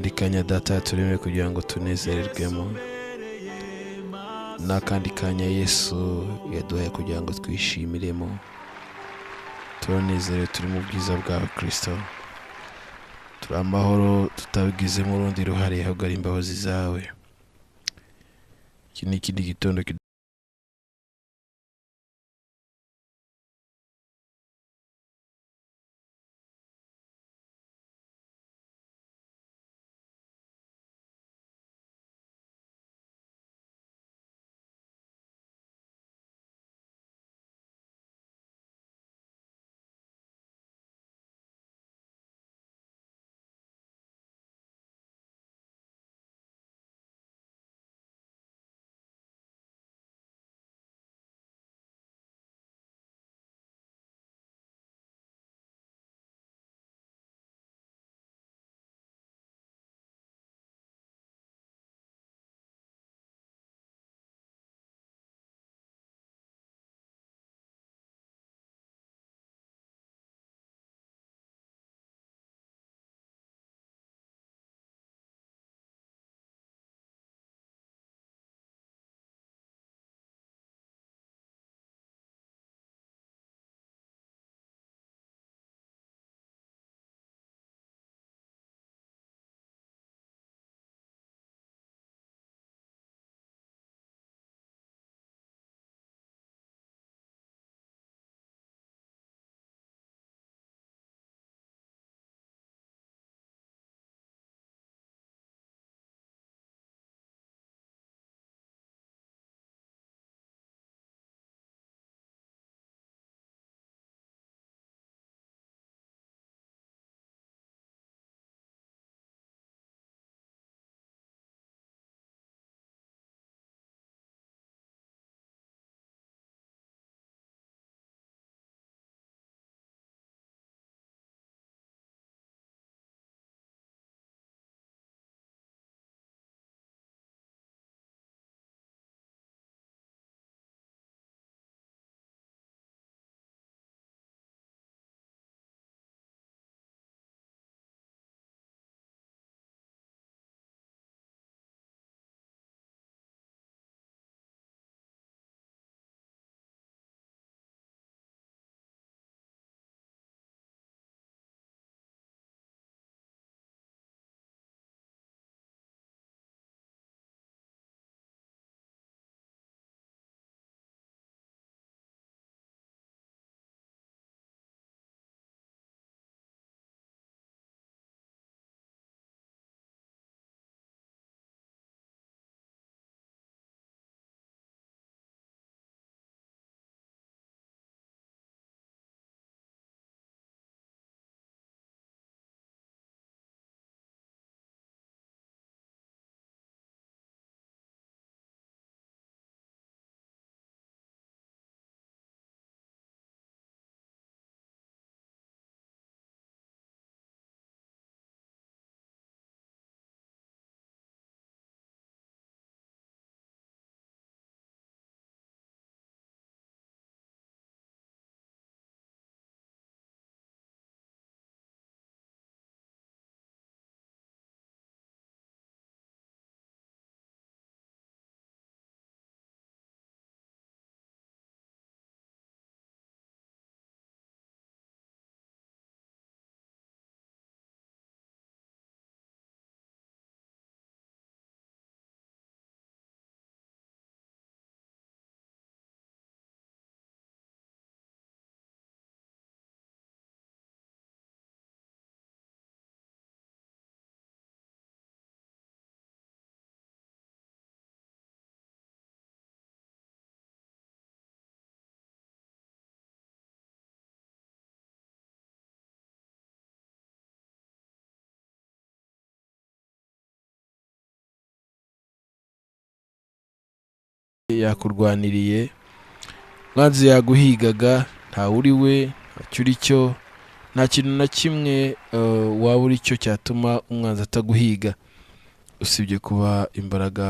N'akandi kanya Data yaturemeye kugira ngo tunezererwemo, n'akandi kanya Yesu yaduhaye kugira ngo twishimiremo. Turanezerewe, turi mu bwiza bwawe Kristo, turi amahoro tutabigizemo urundi ruhare, ahubwo ari imbabazi zawe. Iki ni ikindi gitondo yakurwaniriye, mwanzi yaguhigaga, ntawe uri we, ntacyo uri cyo, nta kintu na kimwe waba uri cyo cyatuma umwanzi ataguhiga, usibye kuba imbaraga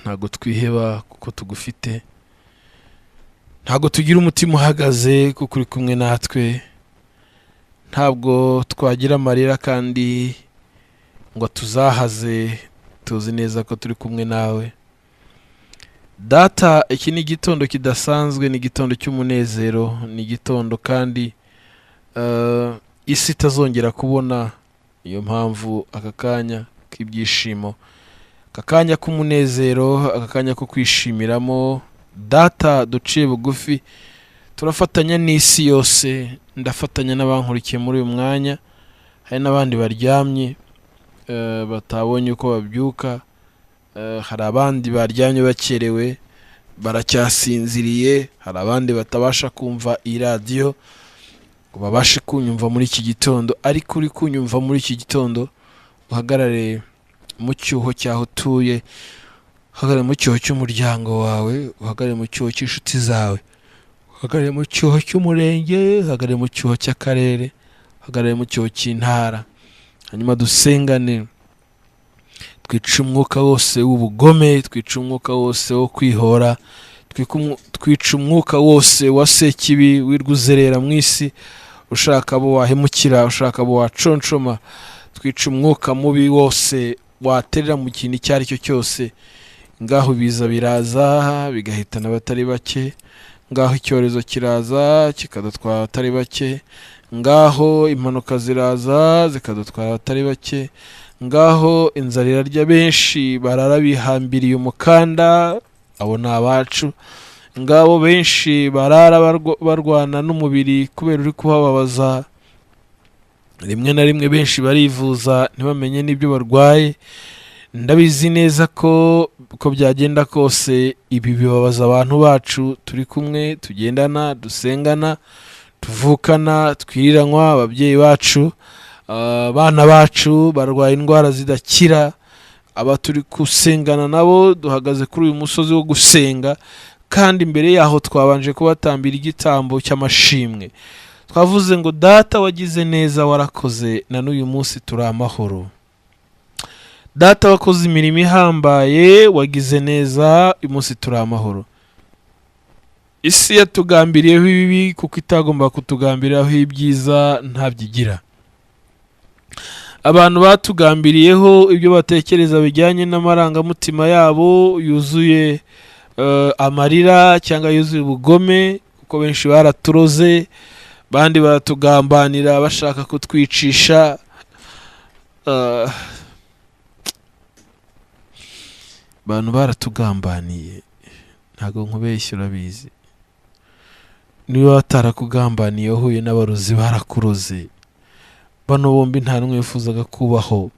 Ntabwo twiheba kuko tugufite, ntabwo tugira umutima uhagaze kuko uri kumwe natwe, ntabwo twagira amarira kandi ngo tuzahaze, tuzi neza ko turi kumwe nawe. Data, iki ni igitondo kidasanzwe, ni igitondo cy'umunezero, ni igitondo kandi isi itazongera kubona. Niyo mpamvu aka kanya k'ibyishimo, aka kanya k'umunezero, aka kanya ko kwishimiramo, Data, duciye bugufi, turafatanya n'isi yose. Ndafatanya n'abankurikiye muri uyu mwanya, hari n'abandi baryamye batabonye uko babyuka, hari abandi baryamye bakerewe baracyasinziriye, hari abandi batabasha kumva iyi radiyo ngo babashe kunyumva muri iki gitondo. Ariko uri kunyumva muri iki gitondo, uhagarare mu cyuho cy'aho utuye, uhagarare mu cyuho cy'umuryango wawe, uhagarare mu cyuho cy'inshuti zawe, uhagarare mu cyuho cy'umurenge, uhagarare mu cyuho cy'akarere, uhagarare mu cyuho cy'intara, hanyuma dusengane, twice umwuka wose w'ubugome, twice umwuka wose wo kwihora, twica umwuka wose wa sekibi wirwa uzerera mu isi, ushaka abo wahemukira, ushaka abo waconshoma. Twica umwuka mubi wose waterera mu kintu icyo ari cyo cyose. Ngaho ibiza biraza bigahitana abatari bake, ngaho icyorezo kiraza kikadutwara abatari bake, ngaho impanuka ziraza zikadutwara abatari bake, ngaho inzara irarya benshi barara bihambiriye umukanda, abo ni abacu. Ngabo benshi barara barwana n'umubiri kubera uri kubababaza, rimwe na rimwe benshi barivuza ntibamenye n'ibyo barwaye. Ndabizi neza ko uko byagenda kose ibi bibabaza abantu bacu turi kumwe, tugendana, dusengana, tuvukana, twiriranywa, ababyeyi bacu, abana bacu barwaye indwara zidakira, aba turi gusengana nabo duhagaze kuri uyu musozi wo gusenga, kandi imbere yaho twabanje kubatambira igitambo cy'amashimwe. Twavuze ngo Data wagize neza, warakoze, na n'uyu munsi turi amahoro. Data wakoze imirimo ihambaye, wagize neza, uyu munsi turi amahoro. Isi yatugambiriyeho ibibi kuko itagomba kutugambiriraho ibyiza, ntabyo igira. Abantu batugambiriyeho ibyo batekereza bijyanye n'amarangamutima yabo yuzuye amarira cyangwa yuzuye ubugome, kuko benshi baraturoze, bandi baratugambanira bashaka kutwicisha. Abantu baratugambaniye, ntabwo nkubeshya, urabizi. Niba batarakugambaniye wahuye n'abarozi barakuroze, bano bombi nta n'umwe wifuzaga kubaho.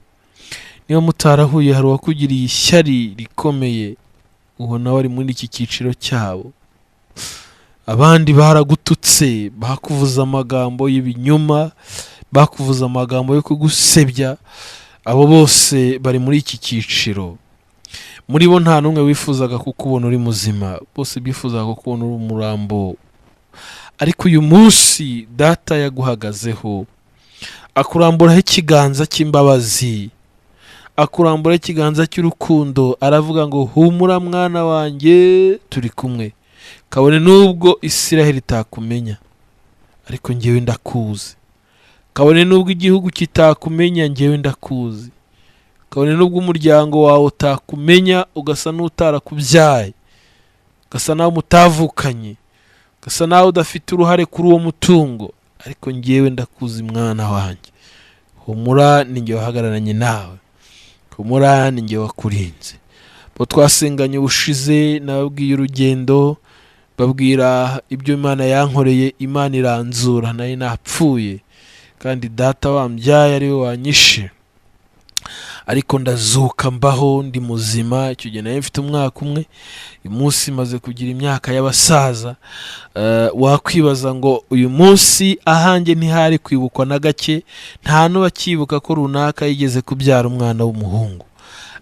Niba mutarahuye hari uwakugiriye ishyari rikomeye, uwo nawe ari muri iki cyiciro cyabo. Abandi baragututse, bakuvuza amagambo y'ibinyoma, bakuvuza amagambo yo kugusebya, abo bose bari muri iki cyiciro. Muri bo nta n'umwe wifuzaga kukubona uri muzima, bose bifuzaga kukubona uri umurambo. Ariko uyu munsi Data yaguhagazeho, akuramburaho ikiganza cy'imbabazi, akuramburaho ikiganza cy'urukundo, aravuga ngo humura mwana wanjye, turi kumwe. Kabone n'ubwo Isiraheli itakumenya, ariko njyewe ndakuzi. Kabone n'ubwo igihugu kitakumenya, njyewe ndakuzi. Kabone n'ubwo umuryango wawe utakumenya, ugasa n'utarakubyaye, ugasa n'aho mutavukanye, ugasa n'aho udafite uruhare kuri uwo mutungo, ariko njyewe ndakuzi mwana wanjye. Humura, ni njye wahagararanye nawe, humura, ni njye wakurinze. Bo twasenganye ubushize, nababwiye urugendo, babwira ibyo Imana yankoreye. Imana iranzura, nari napfuye, kandi Data wambyaye ari we wanyishe, ariko ndazuka mbaho ndi muzima. Icyo gihe nari mfite umwaka umwe, uyu munsi maze kugira imyaka y'abasaza. Wakwibaza ngo uyu munsi ahanjye ntihari kwibukwa na gake, nta n'ubakibuka ko runaka yigeze kubyara umwana w'umuhungu.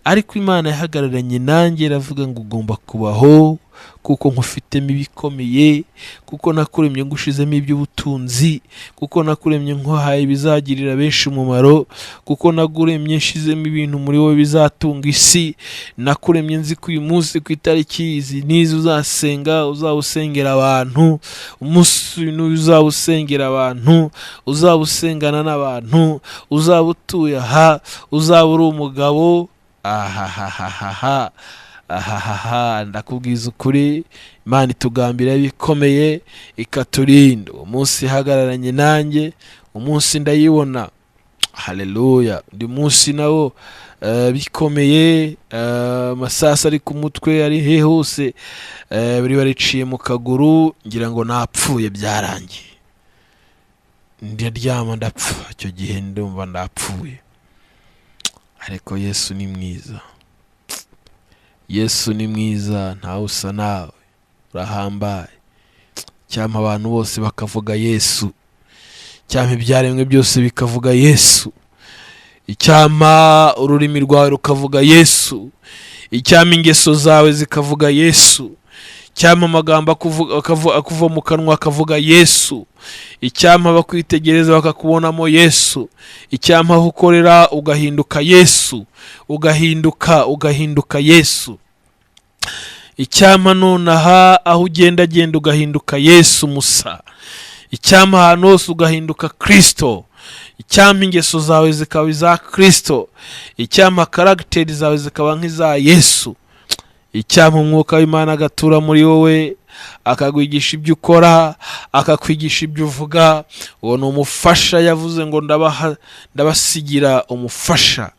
Ariko Imana yahagararanye nanjye, iravuga ngo ugomba kubaho kuko nkufitemo ibikomeye, kuko nakuremye ngushizemo iby'ubutunzi, kuko nakuremye nkuhaye ibizagirira benshi umumaro, kuko naguremye nshizemo ibintu muri wowe bizatunga isi. Nakuremye nzi ko uyu munsi ku itariki izi n'izi uzasenga, uzaba usengera abantu, umunsi uyu n'uyu uzaba usengera abantu, uzaba usengana n'abantu, uzaba utuye aha, uzaba uri umugabo. Ahahahaha, ahahaha, ndakubwiza ukuri, Imana itugambira ibikomeye ikaturinda. Uwo munsi ihagararanye nanjye, umunsi ndayibona, haleluya. Undi munsi nawo bikomeye, amasasu ari ku mutwe, ari he hose, bari bariciye mu kaguru, ngira ngo napfuye byarangiye, ndaryama ndapfa. Icyo gihe ndumva ndapfuye, ariko Yesu ni mwiza, Yesu ni mwiza, ntawe usa nawe, urahambaye. Cyampa abantu bose bakavuga Yesu, cyampa ibyaremwe byose bikavuga Yesu, icyampa ururimi rwawe rukavuga Yesu, icyampa ingeso zawe zikavuga Yesu, icyampa amagambo akuva mu kanwa akavuga Yesu, icyampa bakwitegereza bakakubonamo Yesu, icyampa aho ukorera ugahinduka Yesu, ugahinduka, ugahinduka Yesu, icyampa nonaha aho ugendagenda ugahinduka Yesu musa, icyampa ahantu hose ugahinduka Kristo, icyampa ingeso zawe zikaba iza Kristo, icyampa karagiteri zawe zikaba nk'iza Yesu, icyampa umwuka w'Imana agatura muri wowe, akakwigisha ibyo ukora, akakwigisha ibyo uvuga. Uwo ni umufasha, yavuze ngo ndabasigira umufasha.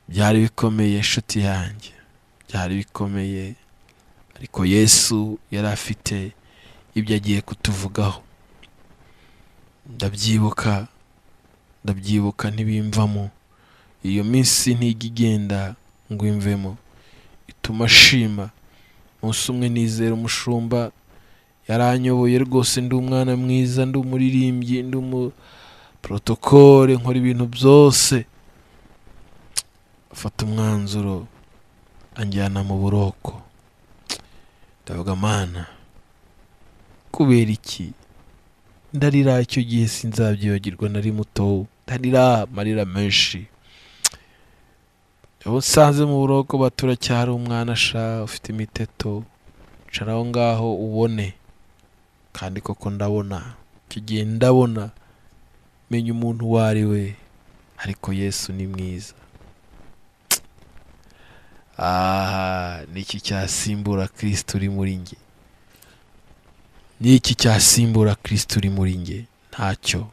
Byari bikomeye inshuti yanjye, byari bikomeye, ariko Yesu yari afite ibyo agiye kutuvugaho. Ndabyibuka, ndabyibuka ntibimvamo, iyo minsi ntijya igenda ngo imvemo, ituma ashima. Umunsi umwe nizera umushumba, yaranyoboye rwose, ndi umwana mwiza, ndi umuririmbyi, ndi umuprotokole, nkora ibintu byose. Afata umwanzuro anjyana mu buroko. Ndavuga Mana, kubera iki? Ndarira icyo gihe sinzabyibagirwa, nari muto, ndarira amarira menshi. Ubu nsanze mu buroko baturacyari umwana sha, ufite imiteto, icara aho ngaho ubone. Kandi koko ndabona, icyo gihe ndabona, menya umuntu uwo ari we, ariko Yesu ni mwiza. Aha, niki cyasimbura Kristo uri muri njye? Niki cyasimbura Kristo uri muri njye? Ntacyo.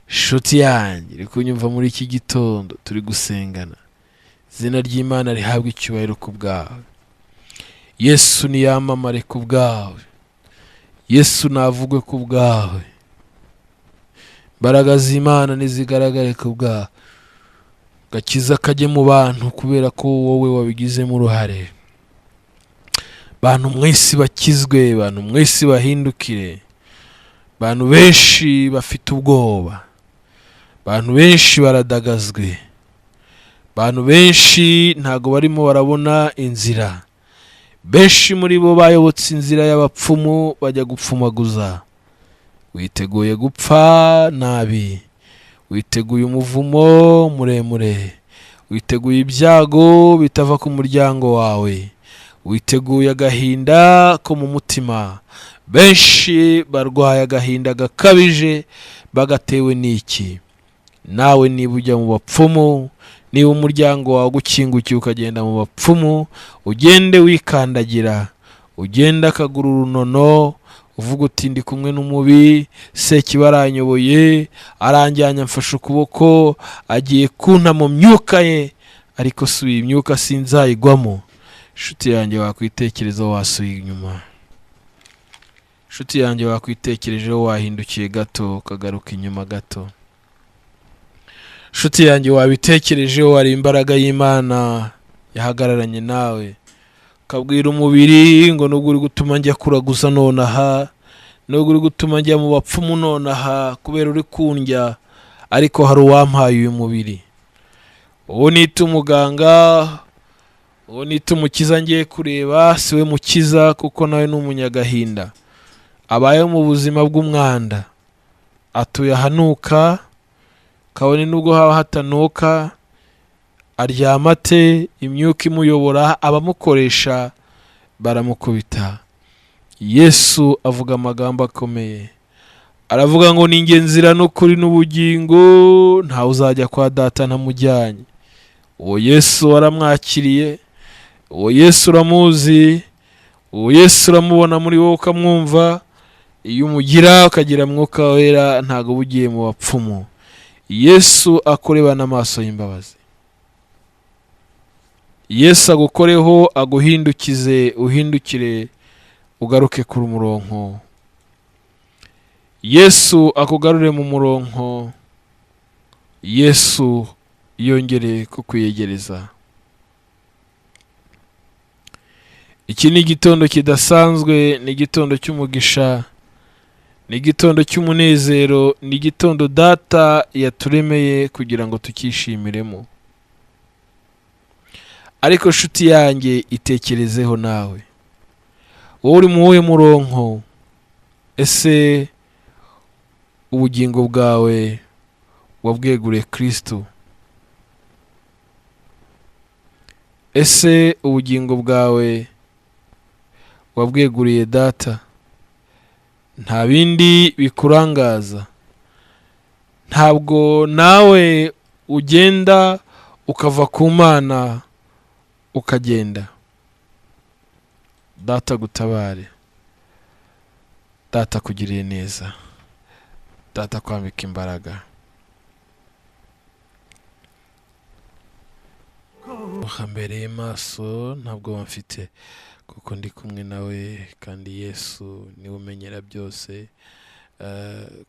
Inshuti yanjye iri kunyumva muri iki gitondo, turi gusengana, izina ry'Imana rihabwe icyubahiro ku bwawe. Yesu niyamamare ku bwawe, Yesu navugwe ku bwawe, imbaraga z'Imana nizigaragare ku bwawe, gakiza kajye mu bantu kubera ko wowe wabigizemo uruhare. Bantu mwese bakizwe, bantu mwese bahindukire, bantu benshi bafite ubwoba, bantu benshi baradagazwe, bantu benshi ntago barimo barabona inzira, benshi muri bo bayobotse inzira y'abapfumu bajya gupfumaguza. Witeguye gupfa nabi, witeguye umuvumo muremure, witeguye ibyago bitava ku muryango wawe, witeguye agahinda ko mu mutima. Benshi barwaye agahinda gakabije bagatewe n'iki? Nawe niba ujya mu bapfumu, niba umuryango wawe ugukingukiye ukagenda mu bapfumu, ugende wikandagira, ugende akaguru urunono, uvuga uti ndi kumwe n'umubi, Sekibi aranyoboye, aranjyanye amfashe ukuboko, agiye kunta mu myuka ye, ariko subiye imyuka sinzayigwamo. Inshuti yanjye wakwitekerezaho wasubiye inyuma, inshuti yanjye wakwitekerejeho wahindukiye gato ukagaruka inyuma gato, inshuti yanjye wabitekerejeho hari imbaraga y'Imana yahagararanye nawe, ukabwira umubiri ngo nubwo uri gutuma njya kuraguza nonaha, nubwo uri gutuma njya mu bapfumu nonaha kubera uri kundya, ariko hari uwampaye uyu mubiri, Uwo nita umuganga, uwo nita umukiza ngiye kureba siwe mukiza, kuko nawe ni umunyagahinda. Abayeho mu buzima bw'umwanda, atuye ahanuka, kabone nubwo haba hatanuka, aryama ate, imyuka imuyobora, abamukoresha baramukubita. Yesu avuga amagambo akomeye, aravuga ngo ni njye nzira n'ukuri n'ubugingo, ntawe uzajya kwa data ntamujyanye. Uwo Yesu waramwakiriye, uwo Yesu uramuzi, uwo Yesu uramubona muri wowe ukamwumva. Iyo umugira ukagira Mwuka Wera, ntabwo uba ugiye mu bapfumu. Yesu akurebana amaso y'imbabazi. Yesu agukoreho, aguhindukize, uhindukire ugaruke ku murongo. Yesu akugarure mu murongo. Yesu yongere kukwiyegereza. Iki ni igitondo kidasanzwe, ni igitondo cy'umugisha, ni igitondo cy'umunezero, ni igitondo data yaturemeye kugira ngo tukishimiremo. Ariko nshuti yanjye, itekerezeho nawe, wowe uri mu wuhe murongo? Ese ubugingo bwawe wabweguriye Kristo? Ese ubugingo bwawe wabweguriye data? Nta bindi bikurangaza, ntabwo nawe ugenda ukava ku Mana ukagenda. Data gutabare, data kugiriye neza, data kwambika imbaraga. Hambereye maso ntabwo bamfite, kuko ndi kumwe nawe, kandi Yesu niwe umenyera byose.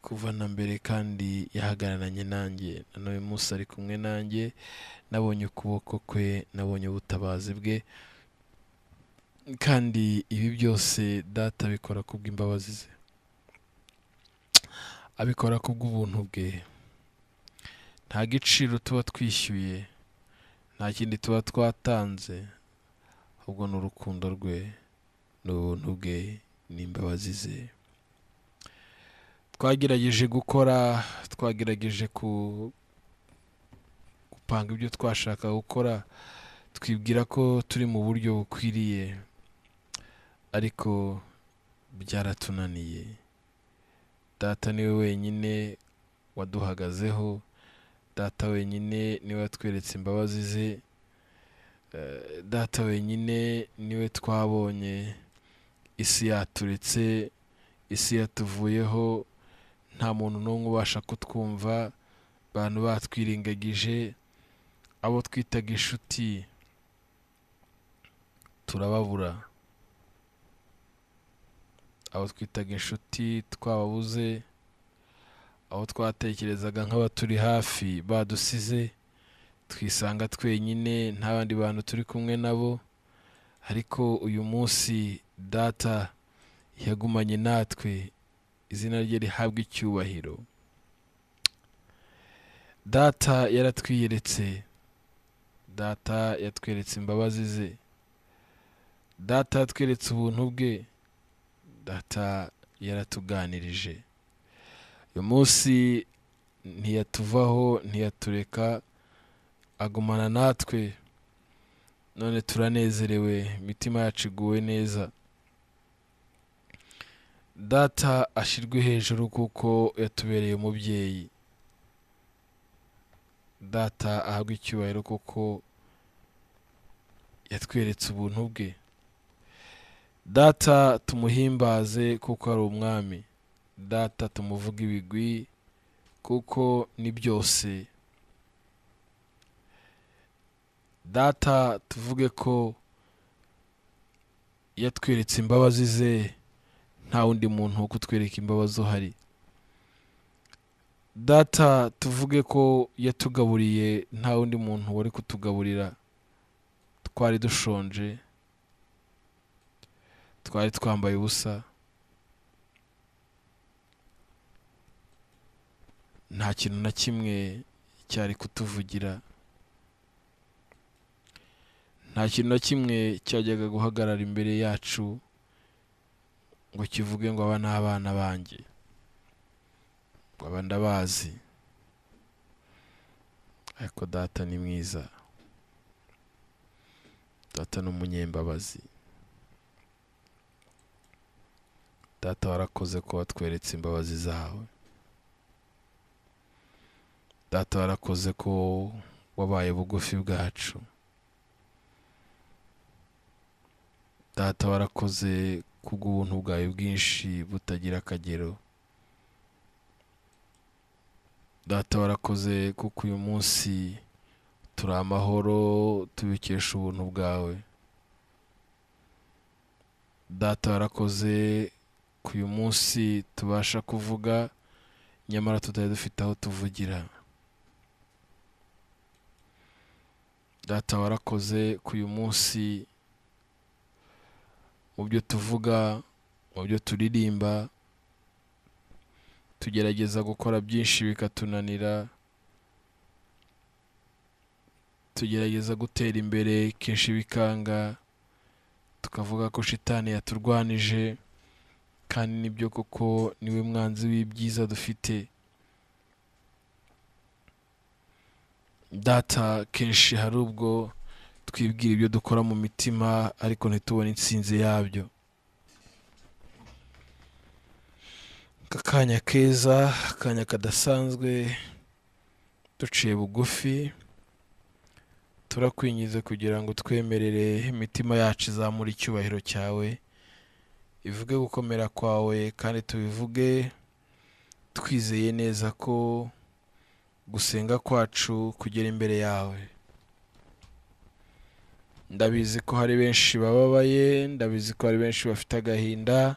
Kuva na mbere kandi yahagararanye nanjye, na n'uyu munsi ari kumwe nanjye. Nabonye ukuboko kwe, nabonye ubutabazi bwe, kandi ibi byose data abikora kubw'imbabazi ze, abikora kubw'ubuntu bwe. Nta giciro tuba twishyuye, nta kindi tuba twatanze, ahubwo ni urukundo rwe, ni ubuntu bwe, ni imbabazi ze. Twagerageje gukora, twagerageje gupanga ibyo twashaka gukora, twibwira ko turi mu buryo bukwiriye, ariko byaratunaniye. Data niwe wenyine waduhagazeho, data wenyine niwe watweretse imbabazi ze, data wenyine niwe twabonye. Isi yaturetse, isi yatuvuyeho, nta muntu n'umwe ubasha kutwumva, abantu batwirengagije, abo twitaga inshuti turababura, abo twitaga inshuti twababuze, abo twatekerezaga nk'abaturi hafi badusize, twisanga twenyine, nta bandi bantu turi kumwe nabo. Ariko uyu munsi data yagumanye natwe, izina rye rihabwa icyubahiro. Data yaratwiyeretse, data yatweretse imbabazi ze, data yatweretse ubuntu bwe, data yaratuganirije. Uyu munsi ntiyatuvaho, ntiyatureka, agumana natwe. None turanezerewe, imitima yacu iguwe neza. Data ashirwe hejuru kuko yatubereye umubyeyi. Data ahabwe icyubahiro kuko yatweretse ubuntu bwe. Data tumuhimbaze kuko ari umwami. Data tumuvuge ibigwi kuko ni byose. Data tuvuge ko yatweretse imbabazi ze, nta wundi muntu wo kutwereka imbabazi uhari. Data tuvuge ko yatugaburiye, nta wundi muntu wari kutugaburira. Twari dushonje, twari twambaye ubusa, nta kintu na kimwe cyari kutuvugira. Nta kintu na kimwe cyajyaga guhagarara imbere yacu ngo kivuge ngo aba ni abana banjye, ngo aba ndabazi. Ariko data ni mwiza, data ni umunyembabazi. Data warakoze ko watweretse imbabazi zawe. Data warakoze ko wabaye bugufi bwacu. Data warakoze kubw'ubuntu bwawe bwinshi butagira akagero. Data warakoze kuko uyu munsi turi amahoro tubikesha ubuntu bwawe. Data warakoze ko uyu munsi tubasha kuvuga nyamara tutari dufite aho tuvugira. Data warakoze ko uyu munsi mu byo tuvuga, mu byo turirimba, tugerageza gukora byinshi bikatunanira, tugerageza gutera imbere kenshi bikanga, tukavuga ko shitani yaturwanije, kandi nibyo koko niwe mwanzi w'ibyiza dufite. Data kenshi hari ubwo twibwira ibyo dukora mu mitima ariko ntitubone intsinzi yabyo. Akanya keza, akanya kadasanzwe, duciye bugufi, turakwingiza kugira ngo twemerere imitima yacu izamure icyubahiro cyawe, ivuge gukomera kwawe, kandi tubivuge twizeye neza ko gusenga kwacu kugera imbere yawe. Ndabizi ko hari benshi bababaye, ndabizi ko hari benshi bafite agahinda,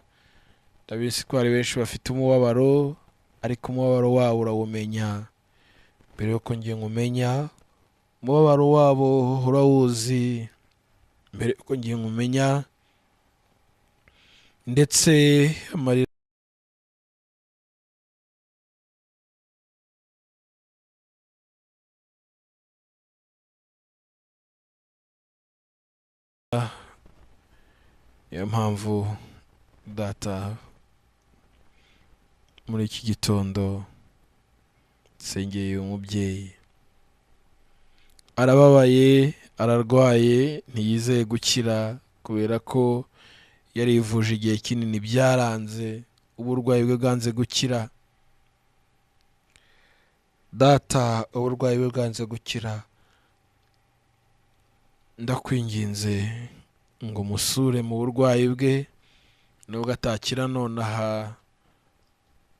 ndabizi ko hari benshi bafite umubabaro, ariko umubabaro wabo urawumenya mbere yuko ngiye nkumenya. Umubabaro wabo urawuzi mbere yuko ngiye nkumenya, ndetse amarira niyo mpamvu data muri iki gitondo nsengeye umubyeyi. Arababaye, ararwaye, ntiyizeye gukira kubera ko yarivuje igihe kinini byaranze, uburwayi bwe bwanze gukira. Data uburwayi bwe bwanze gukira, ndakwinginze ngo musure mu burwayi bwe, nubwo atakira nonaha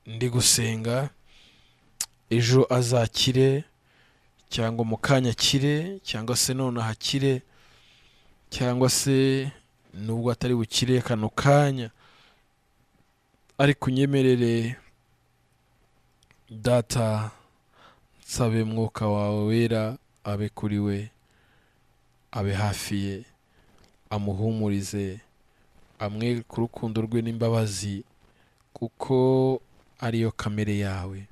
ndi gusenga, ejo azakire, cyangwa mu kanya akire, cyangwa se nonaha akire, cyangwa se nubwo atari bukire kano kanya, ariko unyemerere data nsabe mwuka wawe wera abe kuri we, abe hafi ye, amuhumurize, amwereke urukundo rwe n'imbabazi, kuko ariyo kamere yawe.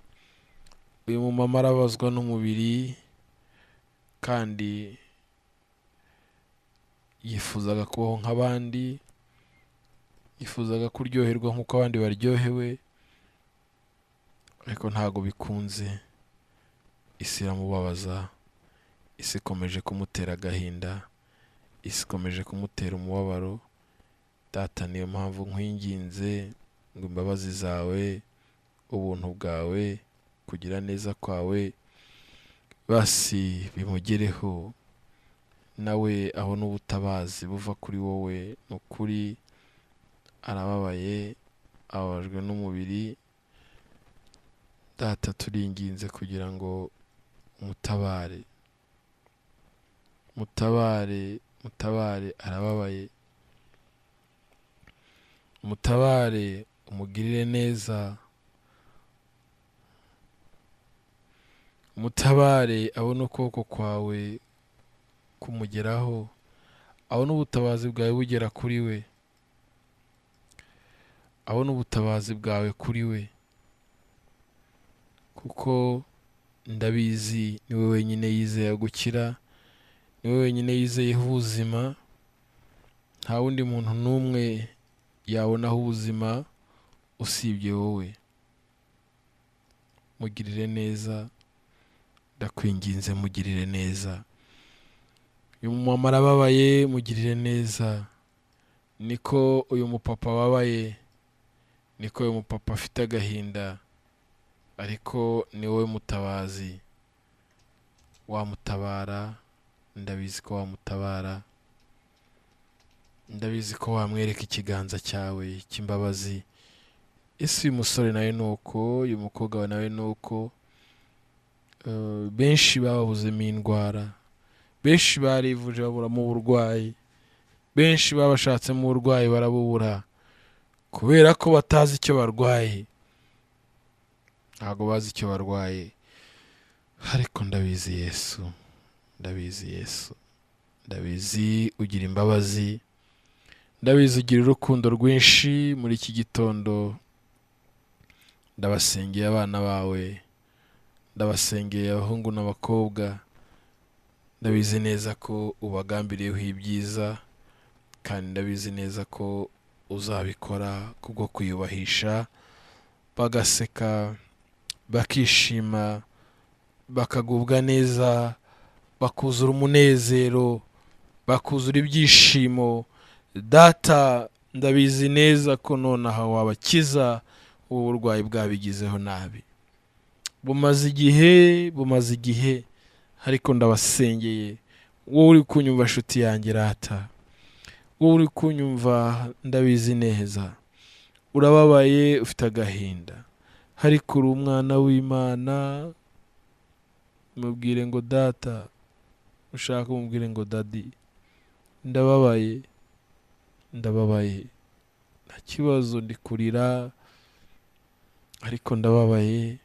Uyu mumama arabazwa n'umubiri kandi yifuzaga kubaho nk'abandi, yifuzaga kuryoherwa nk'uko abandi baryohewe, ariko ntago bikunze. Isi iramubabaza, isi ikomeje kumutera agahinda, isi ikomeje kumutera umubabaro. Data niyo mpamvu nkwinginze ngo imbabazi zawe, ubuntu bwawe, kugira neza kwawe basi bimugereho, nawe abone ubutabazi buva kuri wowe. Ni ukuri arababaye, ababajwe n'umubiri. Data turinginze kugira ngo umutabare, mutabare, mutabare, arababaye, mutabare, umugirire neza, mutabare, abone ukuboko kwawe kumugeraho, abone ubutabazi bwawe bugera kuri we, abone ubutabazi bwawe kuri we, kuko ndabizi niwe wenyine yizeye gukira, Ni wowe wenyine yizeyeho ubuzima, nta wundi muntu n'umwe yabonaho ubuzima usibye wowe. Mugirire neza, ndakwinginze, mugirire neza. Uyu mumama arababaye, mugirire neza. Niko uyu mupapa ababaye, niko uyu mupapa afite agahinda, ariko ni wowe mutabazi. Wamutabara, ndabizi ko wamutabara, ndabizi ko wamwereka ikiganza cyawe cy'imbabazi. Ese uyu musore nawe ni uko, uyu mukobwa nawe ni uko. Benshi bababuzemo indwara, benshi barivuje baburamo uburwayi, benshi babashatsemo uburwayi barabubura, kubera ko batazi icyo barwaye. Ntabwo bazi icyo barwaye. Ariko ndabizi Yesu, ndabizi Yesu, ndabizi ugira imbabazi, ndabizi ugira urukundo rwinshi. Muri iki gitondo ndabasengeye abana bawe, ndabasengeye abahungu n'abakobwa, ndabizi neza ko ubagambiriyeho ibyiza, kandi ndabizi neza ko uzabikora kubwo kwiyubahisha, bagaseka, bakishima, bakagubwa neza, bakuzura umunezero, bakuzura ibyishimo. Data, ndabizi neza ko nonaha wabakiza ubu burwayi bwabigizeho nabi. Bumaze igihe, bumaze igihe, ariko ndabasengeye. Wowe uri kunyumva nshuti yanjye rata, wowe uri kunyumva ndabizi neza, urababaye, ufite agahinda, ariko uri umwana w'Imana. Mubwire ngo data, ushaka umubwire ngo dadi, ndababaye, ndababaye, nta kibazo, ndi kurira, ariko ndababaye,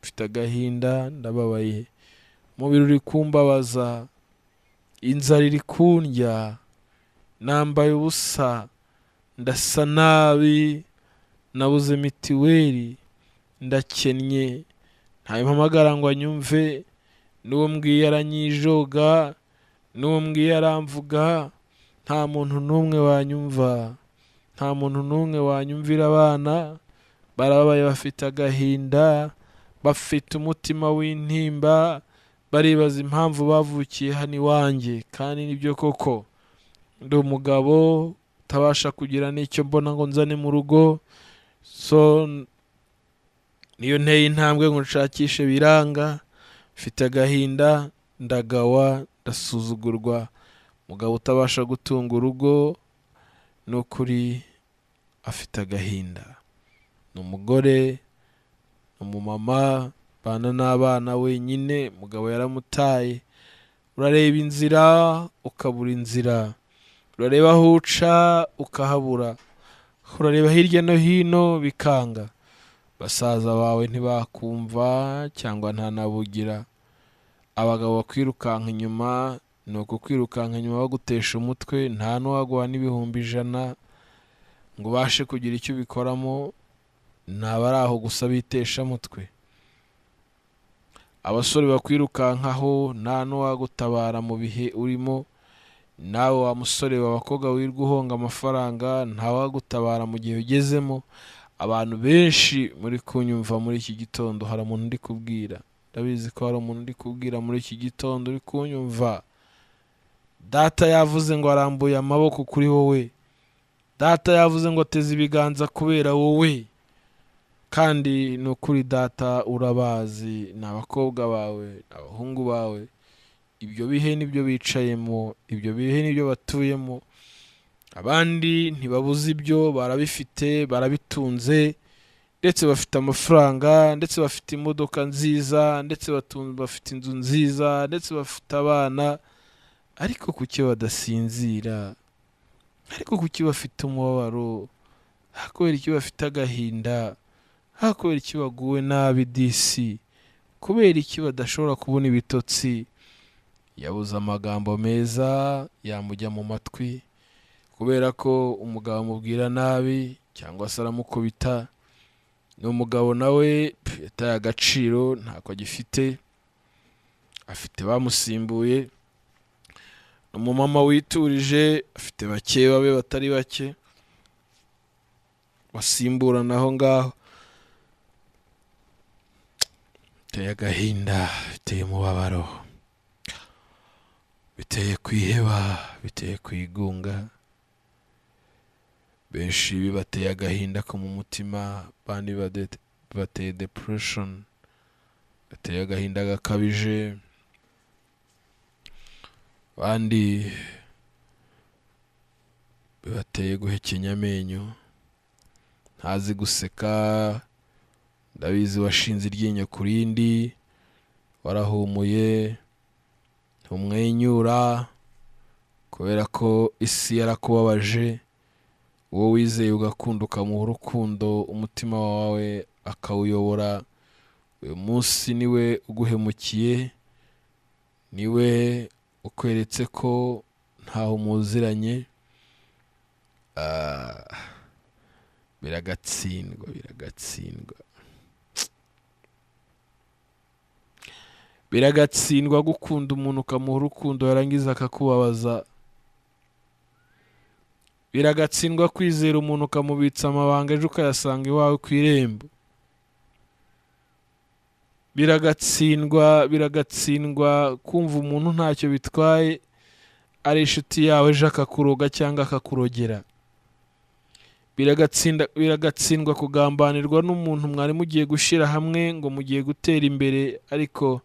mfite agahinda, ndababaye, umubiri uri kumbabaza, inzara iri kundya, nambaye ubusa, ndasa nabi, nabuze mitiweli, ndakennye, ntawe mpamagara ngo anyumve, n'uwo mbwiye aranyijoga, n'uwo mbwiye aramvuga, nta muntu n'umwe wanyumva, nta muntu n'umwe wanyumvira. Abana barababaye, bafite agahinda, bafite umutima w'intimba, baribaza impamvu bavukiye hano iwanjye. Kandi nibyo koko, ndi umugabo utabasha kugira n'icyo mbona ngo nzane mu rugo, so niyo nteye intambwe ngo nshakishe biranga, mfite agahinda, ndagawa, ndasuzugurwa. Umugabo utabasha gutunga urugo ni ukuri afite agahinda. Ni umugore, ni umumama, bana n'abana wenyine, umugabo yaramutaye. Urareba inzira ukabura inzira, urareba aho uca ukahabura, urareba hirya no hino bikanga. Basaza bawe ntibakumva cyangwa ntanabugira. Abagabo bakwirukanka inyuma, ni ukukwirukanka inyuma bagutesha umutwe, nta n'uwaguha n'ibihumbi 100 ngo ubashe kugira icyo ubikoramo, ntaba ari aho gusa bitesha mutwe. Abasore bakwirukankaho, nta n'uwagutabara mu bihe urimo. Nawe wa musore w'abakobwa wirirwa uhonga amafaranga, ntawagutabara mu gihe ugezemo. Abantu benshi muri kunyumva muri iki gitondo, hari umuntu ndi kubwira, ndabizi ko hari umuntu ndi kubwira muri iki gitondo uri kunyumva. Data yavuze ngo arambuye amaboko kuri wowe, data yavuze ngo ateze ibiganza kubera wowe. Kandi ni ukuri data urabazi, ni abakobwa bawe, ni abahungu bawe, ibyo bihe nibyo bicayemo, ibyo bihe nibyo batuyemo. Abandi ntibabuze ibyo, barabifite, barabitunze, ndetse bafite amafaranga, ndetse bafite imodoka nziza, ndetse bafite inzu nziza, ndetse bafite abana, ariko kuki badasinzira? Ariko kuki bafite umubabaro? Kubera iki bafite agahinda? Kubera iki baguwe nabi disi? Kubera iki badashobora kubona ibitotsi? Yabuze amagambo meza yamujya mu matwi, kubera ko umugabo amubwira nabi cyangwa se aramukubita. Ni umugabo nawe yataye agaciro, ntako agifite, afite bamusimbuye. Umumama witurije afite bake babe batari bake basimburana aho ngaho. Biteye agahinda, biteye umubabaro, biteye kwiheba, biteye kwigunga. Benshi bibateye agahinda ko mu mutima, abandi bibateye depression, bateye agahinda gakabije, abandi bibateye guhekenya amenyo, ntazi guseka, ndabizi washinze iryinyo ku rindi, warahumuye, ntumwenyura kubera ko isi yarakubabaje. Uwo wizeye ugakunda ukamuha urukundo, umutima wawe akawuyobora, uyu munsi niwe uguhemukiye, niwe ukweretse ko ntaho muziranye. Biragatsindwa, biragatsindwa, biragatsindwa gukunda umuntu ukamuha urukundo yarangiza akakubabaza. Biragatsindwa kwizera umuntu ukamubitsa amabanga ejo ukayasanga iwawe ku irembo. Biragatsindwa, biragatsindwa kumva umuntu ntacyo bitwaye ari inshuti yawe ejo akakuroga cyangwa akakurogera. Biragatsindwa kugambanirwa n'umuntu mwari mugiye gushyira hamwe ngo mugiye gutera imbere, ariko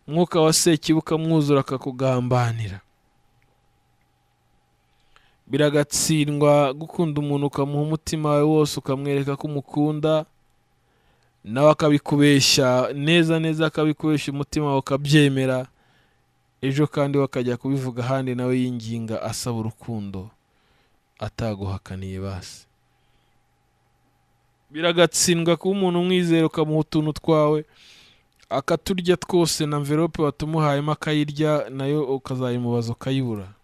umwuka wa Sekibi ukamwuzura akakugambanira. Biragatsindwa gukunda umuntu ukamuha umutima wawe wose, ukamwereka ko umukunda, nawe akabikubeshya neza neza, akabikubeshya umutima wawe ukabyemera, ejo kandi wakajya kubivuga ahandi nawe yinginga asaba urukundo ataguhakaniye basi. Biragatsindwa kuba umuntu umwizera ukamuha utuntu twawe akaturya twose, na envelope watumuhayemo akayirya, nayo ukazayimubaza ukayibura.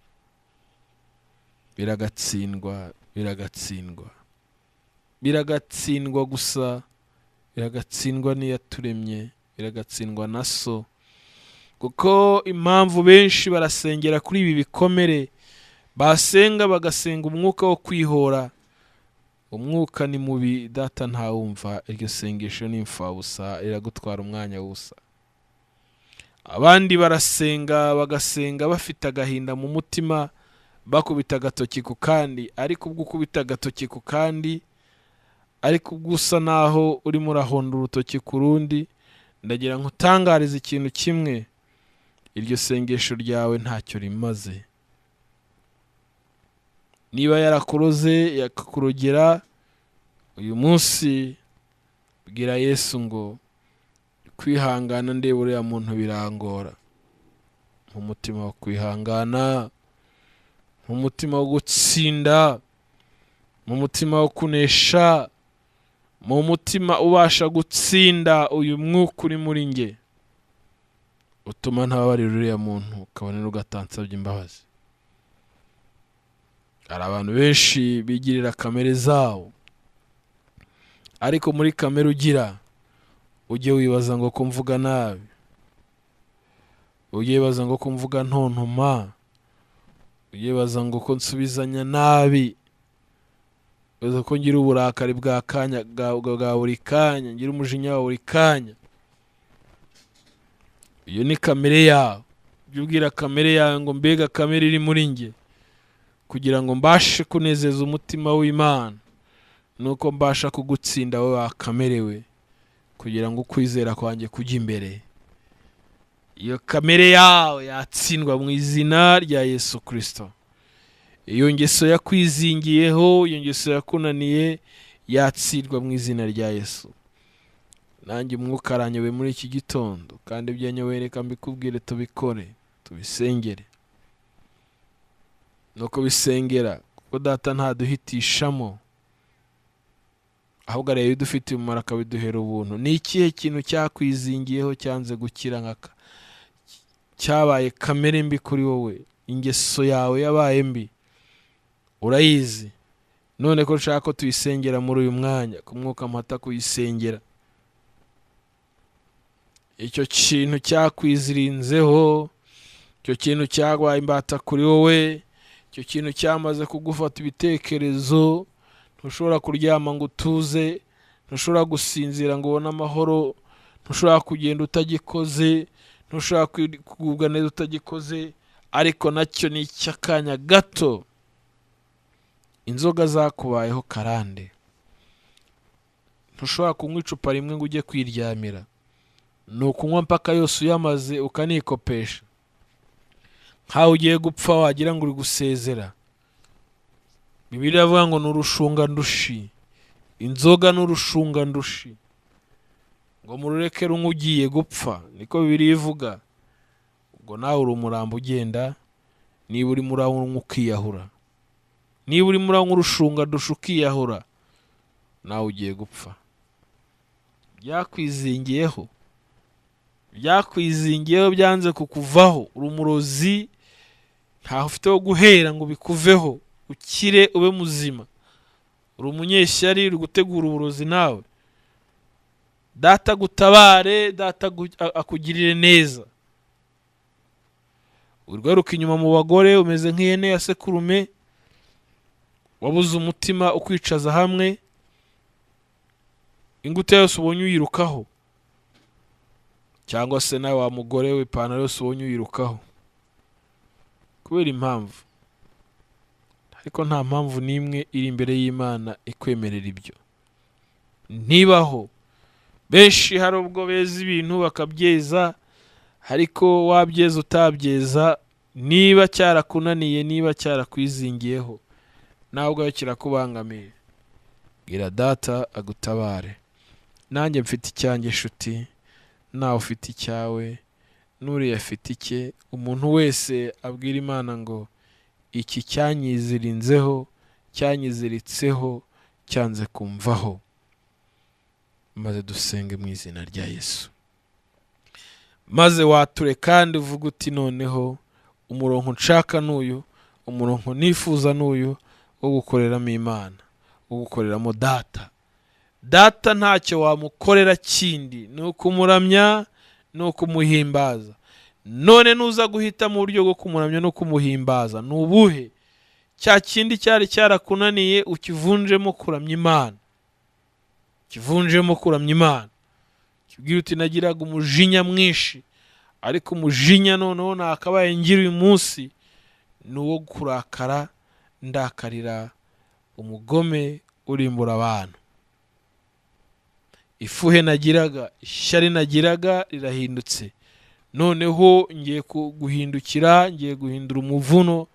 Biragatsindwa, biragatsindwa, biragatsindwa gusa, biragatsindwa n'iyaturemye, biragatsindwa na so. Kuko impamvu benshi barasengera kuri ibi bikomere, basenga bagasenga umwuka wo kwihora. Umwuka ni mubi, data ntawumva, iryo sengesho ni imfabusa, riragutwara umwanya w'ubusa. Abandi barasenga bagasenga bafite agahinda mu mutima, bakubita agatoki ku kandi, ariko ubwo ukubita agatoki ku kandi, ariko ubwo usa naho urimo urahonda urutoki ku rundi, ndagira ngo utangarize ikintu kimwe: iryo sengesho ryawe ntacyo rimaze. Niba yarakuroze yakakurogera, uyu munsi bwira Yesu ngo kwihangana ndeba uriya muntu birangora. Mu mutima wo kwihangana, mu mutima wo gutsinda, mu mutima wo kunesha, mu mutima ubasha gutsinda uyu mwuka uri muri nge, utuma ntababarira uriya muntu, ukabona ugatansabye imbabazi. Hari abantu benshi bigirira kamere zabo, ariko muri kamere ugira ujye wibaza ngo ko mvuga nabi, ujye wibaza ngo ko mvuga ntontoma, ujye wibaza ngo ko nsubizanya nabi, wibaza ko ngira uburakari bwa kanya bwa buri kanya, ngira umujinya wa buri kanya. Iyo ni kamere yawe. Ujye ubwira kamere yawe ngo mbega kamere iri muri nge, kugira ngo mbashe kunezeza umutima w'Imana, nuko mbasha kugutsinda wowe wakamerewe, kugira ngo ukwizera kwanjye kujye imbere. Iyo kamere yawe yatsindwa mu izina rya Yesu Kristo. Iyo ngeso yakwizingiyeho, iyo ngeso yakunaniye, yatsindwa mu izina rya Yesu. Nanjye umwuka aranyobe muri iki gitondo, kandi ibyo yanyoboye reka mbikubwire, tubikore, tubisengere. Nuko bisengera, kuko data ntaduhitishamo, ahubwo areba ibidufitiye umumaro akabiduhera ubuntu. Ni ikihe kintu cyakwizingiyeho cyanze gukira nkaka, cyabaye kamere mbi kuri wowe, ingeso yawe yabaye mbi, urayizi? None ko nshaka ko tuyisengera muri uyu mwanya, ku mwuka mpata kuyisengera. Icyo kintu cyakwizirinzeho, Icyo kintu cyabaye imbata kuri wowe, icyo kintu cyamaze kugufata ibitekerezo, ntushobora kuryama ngo utuze, ntushobora gusinzira ngo ubone amahoro, ntushobora kugenda utagikoze, ntushobora kugubwa neza utagikoze, ariko nacyo ni icy'akanya gato. Inzoga zakubayeho karande, ntushobora kunywa icupa rimwe ngo ujye kwiryamira, ni ukunywa mpaka yose uyamaze ukanikopesha, nkaho ugiye gupfa wagira ngo uri gusezera. Bibiliya iravuga ngo ni urushungandushi, inzoga ni urushungandushi, ngo murureke runywe ugiye gupfa, niko Bibiliya ivuga. Ubwo nawe uri umurambo ugenda, niba urimo uranywa ukiyahura, niba urimo uranywa urushungandushi ukiyahura, nawe ugiye gupfa. Byakwizingiyeho, byakwizingiyeho, byanze kukuvaho. Uri umurozi, ntaho ufite ho guhera ngo bikuveho, ukire ube muzima. Uri umunyeshyari, uri gutegura uburozi nawe. Data agutabare, data akugirire neza. Urwaruka inyuma mu bagore, umeze nk'ihene ya sekurume, wabuze umutima ukwicaza hamwe, ingutiya yose ubonye uyirukaho, cyangwa se nawe wa mugore we ipantaro yose ubonye uyirukaho kubera impamvu. Ariko nta mpamvu n'imwe iri imbere y'Imana ikwemerera ibyo, ntibaho. Benshi hari ubwo beza ibintu bakabyeza, ariko wabyeza utabyeza, niba cyarakunaniye, niba cyarakwizingiyeho, nawe ubwawe kirakubangamiye. Bwira data agutabare. Nanjye mfite icyanjye nshuti, nawe ufite icyawe, n'uriya afite icye. Umuntu wese abwira Imana ngo iki cyanyizirinzeho, cyanyiziritseho, cyanze kumvaho. Maze dusenge mu izina rya Yesu. Maze wature kandi uvuge uti noneho umurongo nshaka n'uyu, umurongo nifuza n'uyu wo gukoreramo Imana, wo gukoreramo data. Data ntacyo wamukorera kindi, ni ukumuramya, ni ukumuhimbaza. None nuza guhita mu buryo bwo kumuramya no kumuhimbaza, ni ubuhe? Cya kindi cyari cyarakunaniye ukivunjemo kuramya Imana, kivunjemo kuramya Imana. Kibwira uti nagiraga umujinya mwinshi, ariko umujinya noneho nakabaye ngira uyu munsi ni uwo kurakara, ndakarira umugome urimbura abantu. Ifuhe nagiraga, ishyari nagiraga rirahindutse, noneho ngiye guhindukira, ngiye guhindura umuvuno,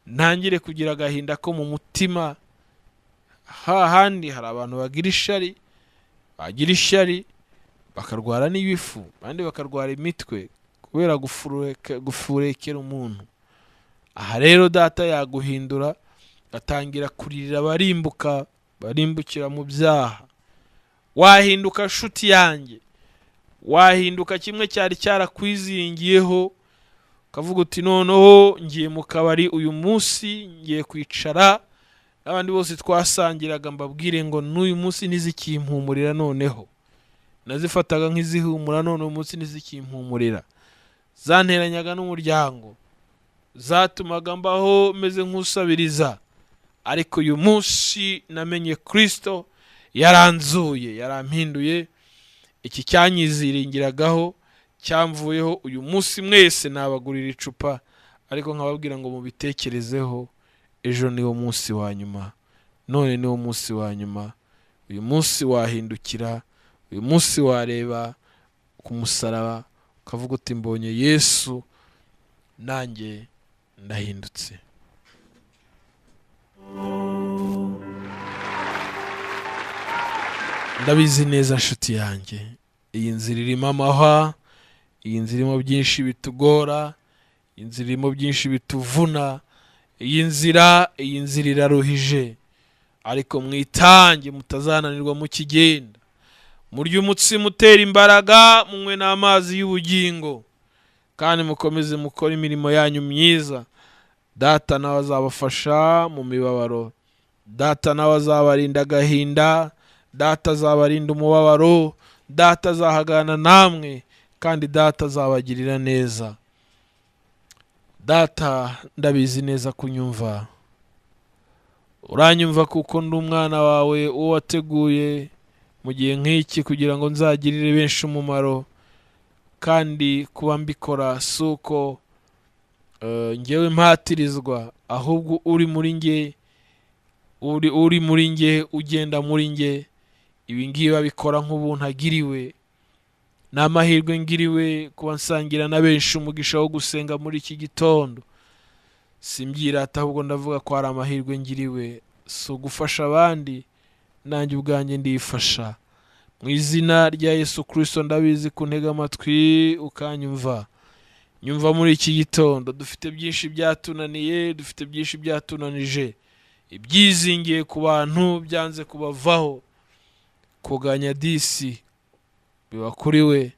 ntangire kugira agahinda ko mu mutima. Hahandi hari abantu bagira ishari, bagira ishyari bakarwara n'ibifu, abandi bakarwara imitwe kubera gufurekera umuntu. Aha rero data yaguhindura, atangira kuririra abarimbuka, barimbukira mu byaha. Wahinduka nshuti yanjye, wahinduka kimwe cyari cyarakwizingiyeho, ukavuga uti noneho ngiye mu kabari uyu munsi, ngiye kwicara n'abandi bose twasangiraga, mbabwire ngo n'uyu munsi ntizikimpumurira, noneho nazifataga nk'izihumura, none uyu munsi ntizikimpumurira. Zanteranyaga n'umuryango, zatumaga mbaho meze nk'usabiriza, ariko uyu munsi namenye Kristo, yaranzuye, yarampinduye. Iki cyanyiziringiragaho cyamvuyeho. Uyu munsi mwese nabagurira icupa, ariko nkababwira ngo mubitekerezeho, ejo niwo munsi wa nyuma, none niwo munsi wa nyuma. Uyu munsi wahindukira, uyu munsi wareba ku musaraba ukavuga uti mbonye Yesu, nanjye ndahindutse. Ndabizi neza nshuti yanjye, iyi nzira irimo amahwa, iyi nzira irimo byinshi bitugora, iyi nzira irimo byinshi bituvuna, iyi nzira iraruhije, ariko mwitange mutazananirwa mukigenda. Murye umutsima utera imbaraga, munywe n'amazi y'ubugingo, kandi mukomeze mukore imirimo yanyu myiza. Data nawe azabafasha mu mibabaro, data nawe azabarinda agahinda, data azabarinda umubabaro, data azahagana namwe, kandi data azabagirira neza. Data, ndabizi neza kunyumva, uranyumva kuko ndi umwana wawe, uwo wateguye mu gihe nk'iki kugira ngo nzagirire benshi umumaro. Kandi kuba mbikora si uko ngewe mpatirizwa, ahubwo uri muri nge, uri muri nge, ugenda muri nge. Ibi ngibi babikora nk'ubuntu agiriwe, ni amahirwe ngiriwe kuba nsangira na benshi umugisha wo gusenga muri iki gitondo. Simbyirata, ahubwo ndavuga ko ari amahirwe ngiriwe, si ugufasha abandi, nanjye ubwanjye ndifasha. Mu izina rya Yesu Kristo, ndabizi kuntega amatwi ukanyumva. Nyumva muri iki gitondo. Dufite byinshi byatunaniye, dufite byinshi byatunanije, ibyizingiye ku bantu byanze kubavaho. Kuganya disi biba kuri we,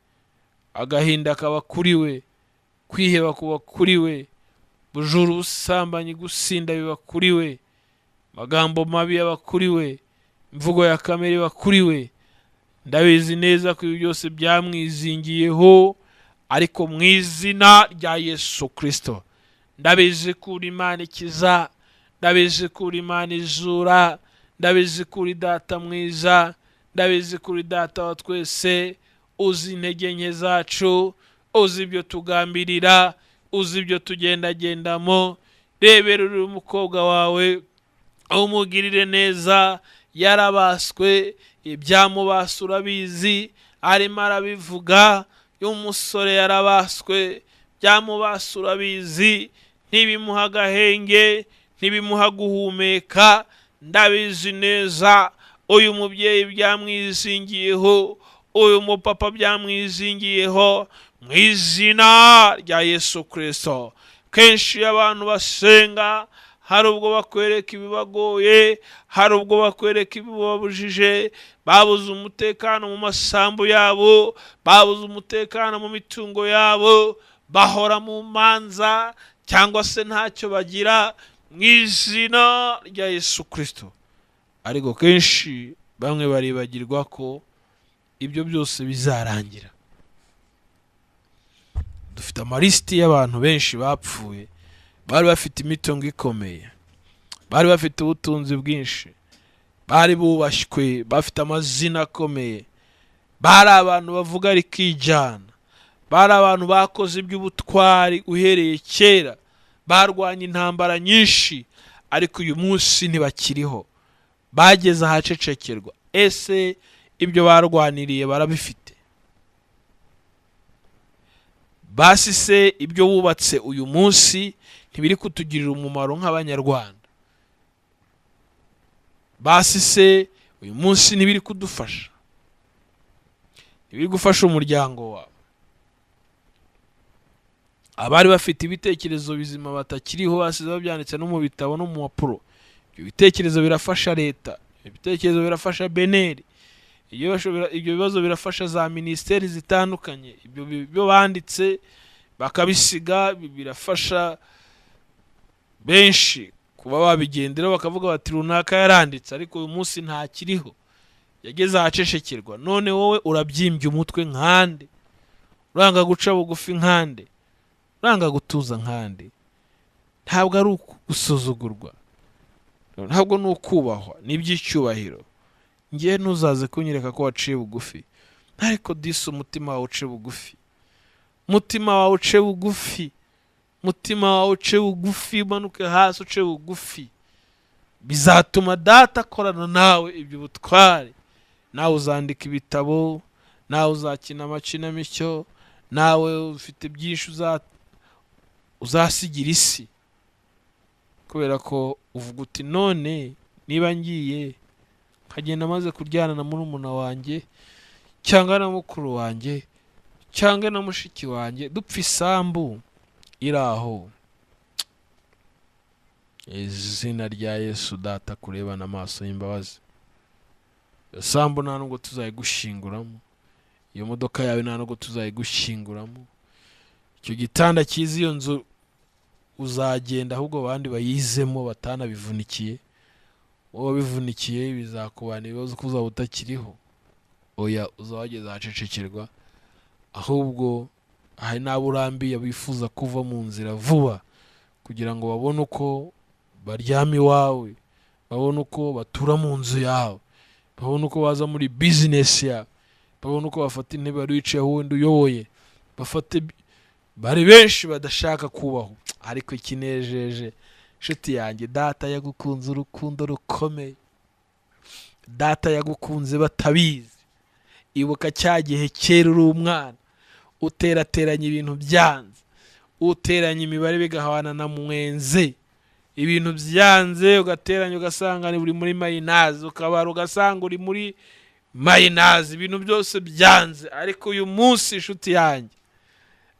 agahinda kaba kuri we, kwiheba kuba kuri we, bujura, ubusambanyi, gusinda biba kuri we, amagambo mabi aba kuri we, imvugo ya kamere iba kuri we. Ndabizi neza ko ibi byose byamwizingiyeho, ariko mu izina rya Yesu Kristo, ndabizi ko uri Imana ikiza, ndabizi ko uri Imana izura, ndabizi ko uri Data mwiza, ndabizi ko uri Data wa twese, uzi intege nke zacu, uzi ibyo tugambirira, uzi ibyo tugendagendamo. Rebera uri umukobwa wawe, umugirire neza. Yarabaswe, ibyamubase urabizi, arimo arabivuga. Y'umusore yarabaswe, byamubase urabizi, ntibimuha agahenge, ntibimuha guhumeka. Ndabizi neza uyu mubyeyi byamwizingiyeho, uyu mupapa byamwizingiyeho. Mu izina rya Yesu Kristo, kenshi iyo abantu basenga, hari ubwo bakwereka ibibagoye, hari ubwo bakwereka ibibabujije. Babuze umutekano mu masambu yabo, babuze umutekano mu mitungo yabo, bahora mu manza cyangwa se ntacyo bagira. Mu izina rya Yesu Kristo. Ariko kenshi bamwe baribagirwa ko ibyo byose bizarangira. Dufite amalisiti y'abantu benshi bapfuye, bari bafite imitungo ikomeye, bari bafite ubutunzi bwinshi, bari bubashywe, bafite amazina akomeye, bari abantu bavuga rikijyana, bari abantu bakoze iby'ubutwari uhereye kera, barwanye intambara nyinshi, ariko uyu munsi ntibakiriho, bageze ahacecekerwa. Ese ibyo barwaniriye barabifite? Basi se ibyo wubatse uyu munsi ntibiri kutugirira umumaro nk'Abanyarwanda? Basi se uyu munsi ntibiri kudufasha, ntibiri gufasha umuryango wawe? Abari bafite ibitekerezo bizima batakiriho, basize babyanditse no mu bitabo no mu mpapuro. Ibyo bitekerezo birafasha leta, ibitekerezo birafasha BNR, ibyo bibazo birafasha za minisiteri zitandukanye. Ibyo banditse bakabisiga birafasha benshi kuba babigenderaho, bakavuga bati runaka yaranditse, ariko uyu munsi ntakiriho, yageze ahacecekerwa. None wowe urabyimbye umutwe nkande, uranga guca bugufi nkande, uranga gutuza nkande. Ntabwo ari gusuzugurwa, ntabwo ni ukubahwa, ni iby'icyubahiro. Ngewe ntuzaze kunyereka ko waciye bugufi, ariko disi umutima wawe uce bugufi, umutima wawe uce bugufi, umutima wawe uce bugufi, umanuke hasi uce bugufi. Bizatuma Data akorana nawe ibyo butware. Nawe uzandika ibitabo, nawe uzakina amakinamico, nawe ufite byinshi uzasigira isi, kubera ko uvuga uti none niba ngiye nkagenda maze kuryana na murumuna wanjye cyangwa na mukuru wanjye cyangwa na mushiki wanjye, dupfa isambu iri aho. Izina rya Yesu, Data kurebana amaso y'imbabazi. Iyo sambu nta nubwo tuzayigushinguramo, iyo modoka yawe nta nubwo tuzayigushinguramo, icyo gitanda cyiza, iyo nzu uzagenda ahubwo abandi bayizemo batanabivunikiye. Wowe wabivunikiye bizakubana ibibazo ko uzaba utakiriho. Oya, uzaba wageze ahacecekerwa. Ahubwo hari n'abo urambiye bifuza kuva mu nzira vuba. Kugira ngo babone uko baryama iwawe, babone uko batura mu nzu yawe, babone uko baza muri bizinesi yawe, babone uko bafata intebe wari wicayeho wenda uyoboye, bafate. Bari benshi badashaka kubaho. Ariko ikinejeje, inshuti yanjye, Data yagukunze urukundo rukomeye. Data yagukunze batabizi. Ibuka cya gihe kera uri umwana, uterateranya ibintu byanze, uteranya imibare bigahwana na mwenze, ibintu byanze, ugateranya ugasanga uri muri minus, ukabara ugasanga uri muri minus, ibintu byose byanze. Ariko uyu munsi, inshuti yanjye,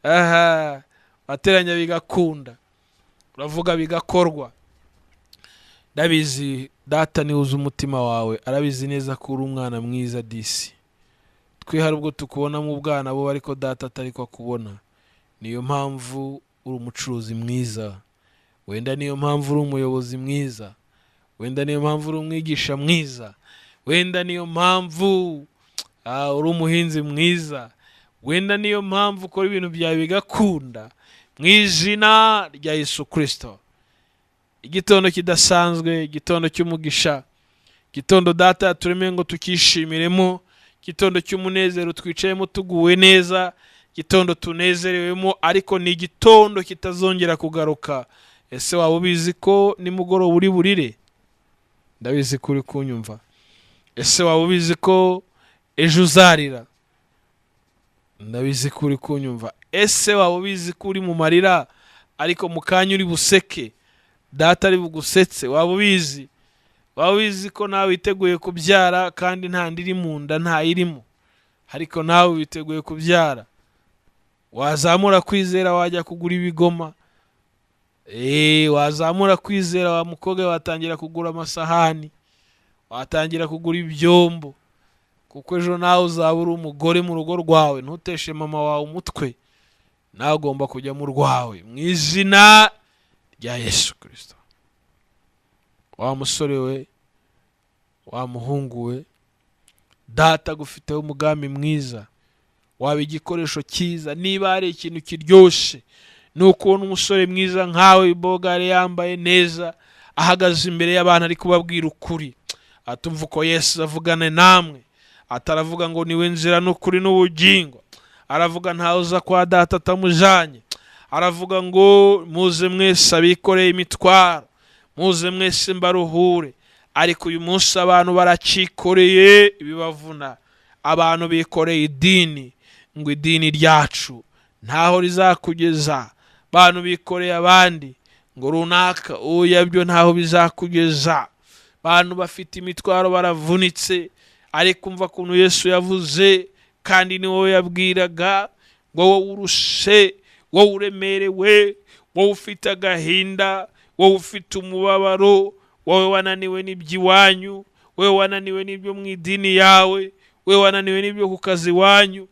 aha wateranya bigakunda, uravuga bigakorwa. Ndabizi, Data niwe uzi umutima wawe, arabizi neza ko uri umwana mwiza. Disi twe hari ubwo tukubona mu bwana bo, ariko Data atari ko akubona. Niyo mpamvu uri umucuruzi mwiza, wenda niyo mpamvu uri umuyobozi mwiza, wenda niyo mpamvu uri umwigisha mwiza, wenda niyo mpamvu uri umuhinzi mwiza, wenda niyo mpamvu ukora ibintu byawe bigakunda, mu izina rya Yesu Kirisito. Igitondo kidasanzwe, igitondo cy'umugisha, igitondo Data yaturemeye ngo tukishimiremo, igitondo cy'umunezero twicayemo tuguwe neza, igitondo tunezerewemo, ariko ni igitondo kitazongera kugaruka. Ese waba ubizi ko nimugoroba uri burire? Ndabizi ko uri kunyumva. Ese waba ubizi ko ejo uzarira? Ndabizi ko uri kunyumva. Ese waba ubizi ko uri mu marira, ariko mu kanya uri buseke, Data ari bugusetse? Waba ubizi? Waba ubizi ko nawe witeguye kubyara kandi nta iri mu nda, ntayirimo, ariko nawe witeguye kubyara? Wazamura kwizera, wajya kugura ibigoma. Wazamura kwizera, wa mukobwa, watangira kugura amasahani, watangira kugura ibyombo, kuko ejo nawe uzaba uri umugore mu rugo rwawe. Ntuteshe mama wawe umutwe, nawe ugomba kujya mu rwawe, mu izina rya Yesu Kirisito. Wa musore we, wa muhungu we, Data agufiteho umugambi mwiza. Waba igikoresho cyiza. Niba hari ikintu kiryoshye, ni ukubona umusore mwiza nkawe, bogare, yambaye neza, ahagaze imbere y'abantu ari kubabwira ukuri, atumva uko Yesu avugane namwe. Ataravuga ngo niwe nzira n'ukuri n'ubugingo, aravuga ntawe uza kwa Data atamujanye, aravuga ngo muze mwese abikoreye imitwaro, muze mwese mbaruhure. Ariko uyu munsi abantu baracikoreye ibibavuna. Abantu bikoreye idini, ngo idini ryacu ntaho rizakugeza. Abantu bikoreye abandi, ngo runaka oya, byo ntaho bizakugeza. Abantu bafite imitwaro, baravunitse. Ariko umva ukuntu Yesu yavuze, kandi ni wowe yabwiraga, ngo wowe urushe, wowe uremerewe, wowe ufite agahinda, wowe ufite umubabaro, wowe wananiwe n'iby'iwanyu, wowe wananiwe n'ibyo mu idini yawe, wowe wananiwe n'ibyo ku kazi iwanyu,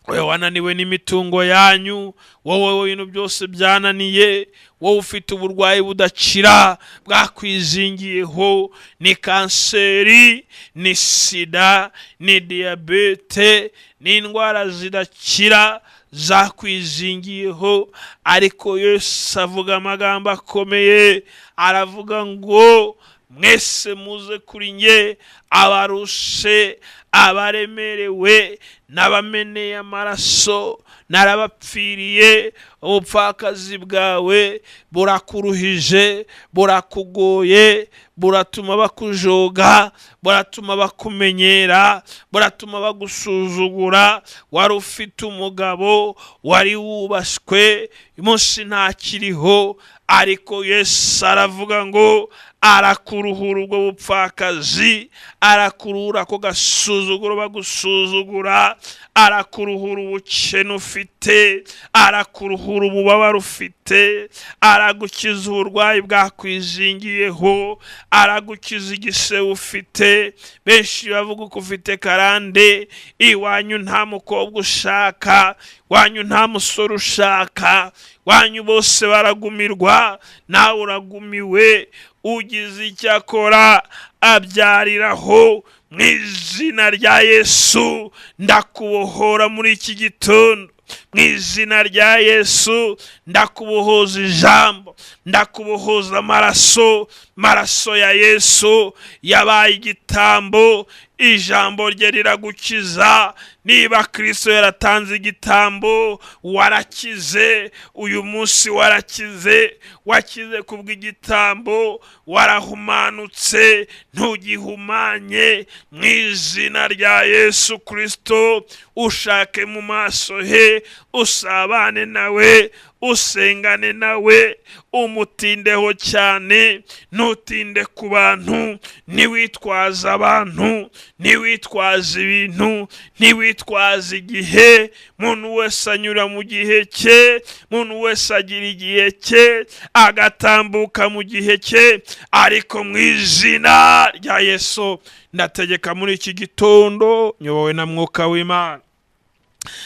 wowe wananiwe n'imitungo yanyu, wowe ibintu byose byananiye, wowe ufite uburwayi budakira bwakwizingiyeho, ni kanseri, ni sida, ni diyabete, ni indwara zidakira zakwizingiyeho. Ariko Yesu avuga amagambo akomeye, aravuga ngo mwese muze kuri nge, abarushe, abaremerewe, n'abameneye amaraso, narabapfiriye. Ubupfakazi bwawe burakuruhije, burakugoye, buratuma bakujoga, buratuma bakumenyera, buratuma bagusuzugura. Wari ufite umugabo, wari wubashywe, umunsi ntakiriho. Ariko Yesu aravuga ngo arakuruhura ubwo bupfakazi, arakuruhura ako gasuzuguro bagusuzugura, arakuruhura ubukene ufite, arakuruhura ububabare ufite, aragukiza uburwayi bwakwizingiyeho, aragukiza igisebe ufite. Benshi bavuga ko ufite karande, iwanyu nta mukobwa ushaka, iwanyu nta musore ushaka, iwanyu bose baragumirwa, nawe uragumiwe. Ugize icyo akora abyariraho. Mu izina rya Yesu ndakubohora muri iki gitondo. Mu izina rya Yesu ndakubohoza ijambo, ndakubohoza amaraso. Maraso ya Yesu yabaye igitambo, ijambo rye riragukiza. Niba Kristo yaratanze igitambo, warakize. Uyu munsi warakize, wakize kubw'igitambo, warahumanutse ntugihumanye. Mu izina rya Yesu Kristo ushake mu maso he, usabane nawe, usengane nawe, umutindeho cyane. Ntutinde ku bantu, ntiwitwaze abantu, ntiwitwaze ibintu, ntiwitwaze igihe. Muntu wese anyura mu gihe cye, muntu wese agira igihe cye, agatambuka mu gihe cye. Ariko mu izina rya Yesu ndategeka muri iki gitondo nyobowe na Mwuka w'Imana,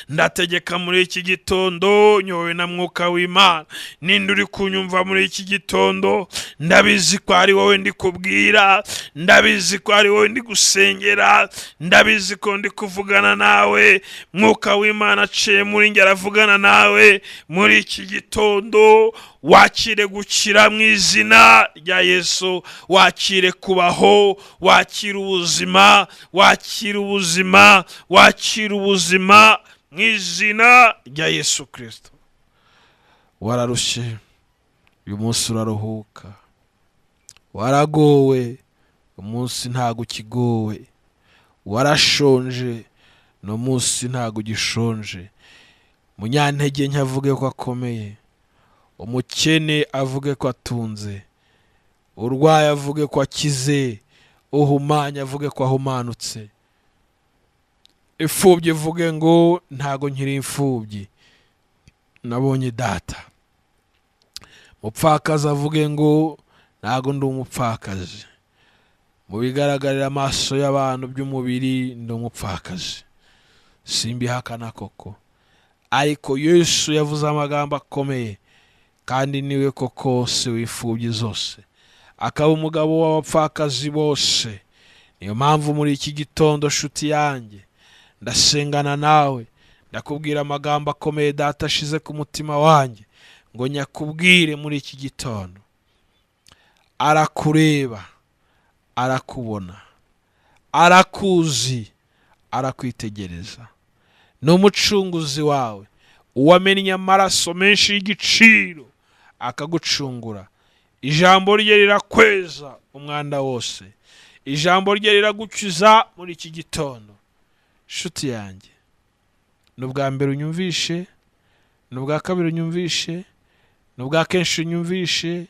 ndategeka muri iki gitondo nyobowe na Mwuka w'Imana. Ninde uri kunyumva muri iki gitondo? Ndabizi ko ari wowe ndi kubwira, ndabizi ko ari wowe ndi gusengera, ndabizi ko ndi kuvugana nawe. Mwuka w'Imana aciye muri njye aravugana nawe muri iki gitondo. Wakire gukira mu izina rya Yesu, wakire kubaho, wakire ubuzima, wakire ubuzima, wakire ubuzima mu izina rya Yesu Kristo. Wararushye, uyu munsi uraruhuka. Waragowe, umunsi ntago ukigowe. Warashonje, no munsi ntago ugishonje. Munyantege nke avuge ko akomeye, umukene avuge ko atunze, urwaye avuge ko akize, uhumanye avuge ko ahumanutse, imfubyi ivuge ngo ntago nkiri imfubyi, nabonye data. Mupfakazi avuge ngo ntago ndi umupfakazi, mu bigaragarira amaso y'abantu by'umubiri ndi umupfakazi, simbihakana koko. Ariko Yesu yavuze amagambo akomeye, kandi niwe koko se w'imfubyi zose, akaba umugabo w'abapfakazi bose. Niyo mpamvu muri iki gitondo shuti yanjye ndasengana nawe, ndakubwira amagambo akomeye data ashize ku mutima wanjye ngo nyakubwire muri iki gitondo. Arakureba, arakubona, arakuzi, arakwitegereza. Ni umucunguzi wawe, uwamennye amaraso menshi y'igiciro akagucungura. Ijambo rye rirakweza umwanda wose, ijambo rye riragukiza muri iki gitondo. Shuti yanjye, ni ubwa mbere unyumvishe, ni ubwa kabiri unyumvishe, ni ubwa kenshi unyumvishe.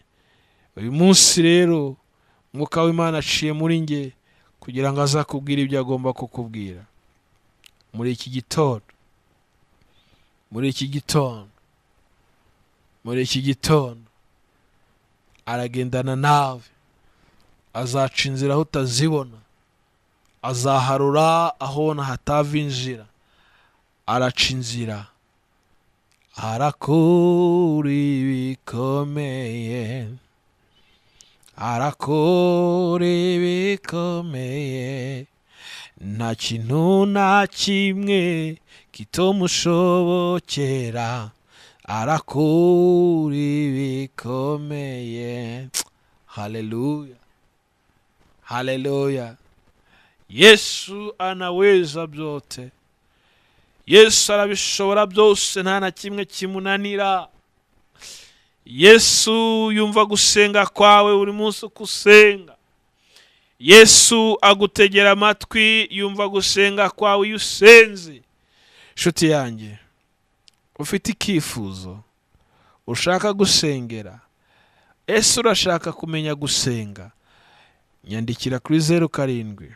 Uyu munsi rero Mwuka w'Imana aciye muri nge kugira ngo azakubwire ibyo agomba kukubwira muri iki gitondo, muri iki gitondo, muri iki gitondo. Aragendana nawe, azaca inzira aho utazibona, azaharura aho hatava inzira, araca inzira, arakora ibikomeye, arakora ibikomeye. Nta kintu na kimwe kitomushobokera, arakora ibikomeye. Haleluya, haleluya. Yesu anaweza byote, Yesu arabishobora byose, nta na kimwe kimunanira. Yesu yumva gusenga kwawe buri munsi uko usenga. Yesu agutegera amatwi, yumva gusenga kwawe iyo usenze. Shuti yanjye, ufite ikifuzo ushaka gusengera, ese urashaka kumenya gusenga? Nyandikira kuri 07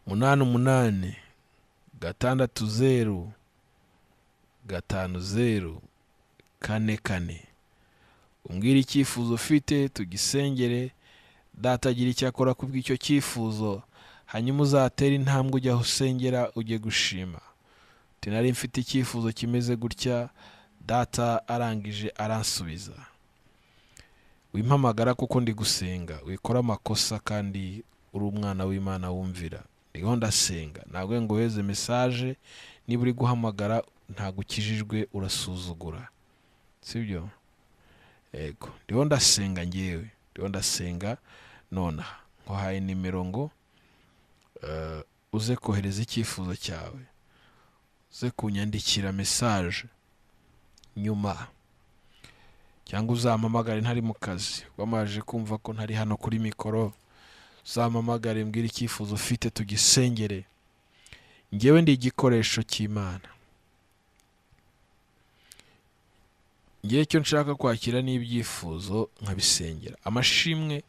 8 8 6 0 5 0 4 4. Umbwire icyifuzo ufite tugisengere, data agira icyo akora kubw'icyo cyifuzo, hanyuma uzatere intambwe ujya aho usengera ujye gushima. Nari mfite icyifuzo kimeze gutya, data arangije aransubiza. Wimpamagara kuko ndi gusenga, wikora amakosa kandi uri umwana w'Imana wumvira. Ndiho ndasenga, ntabwo ngo wohereze message. Niba uri guhamagara ntabwo ukijijwe, urasuzugura, sibyo? Yego, ndiho ndasenga, ngewe ndiho ndasenga nonaha. Nkuhaye nimero ngo uze kohereza icyifuzo cyawe, uze kunyandikira message nyuma, cyangwa uzampamagare ntari mu kazi, wamaje kumva ko ntari hano kuri mikoro. Uzampamagare mbwira icyifuzo ufite tugisengere. Ngewe ndi igikoresho cy'Imana. Ngewe icyo nshaka kwakira ni ibyifuzo nkabisengera. Amashimwe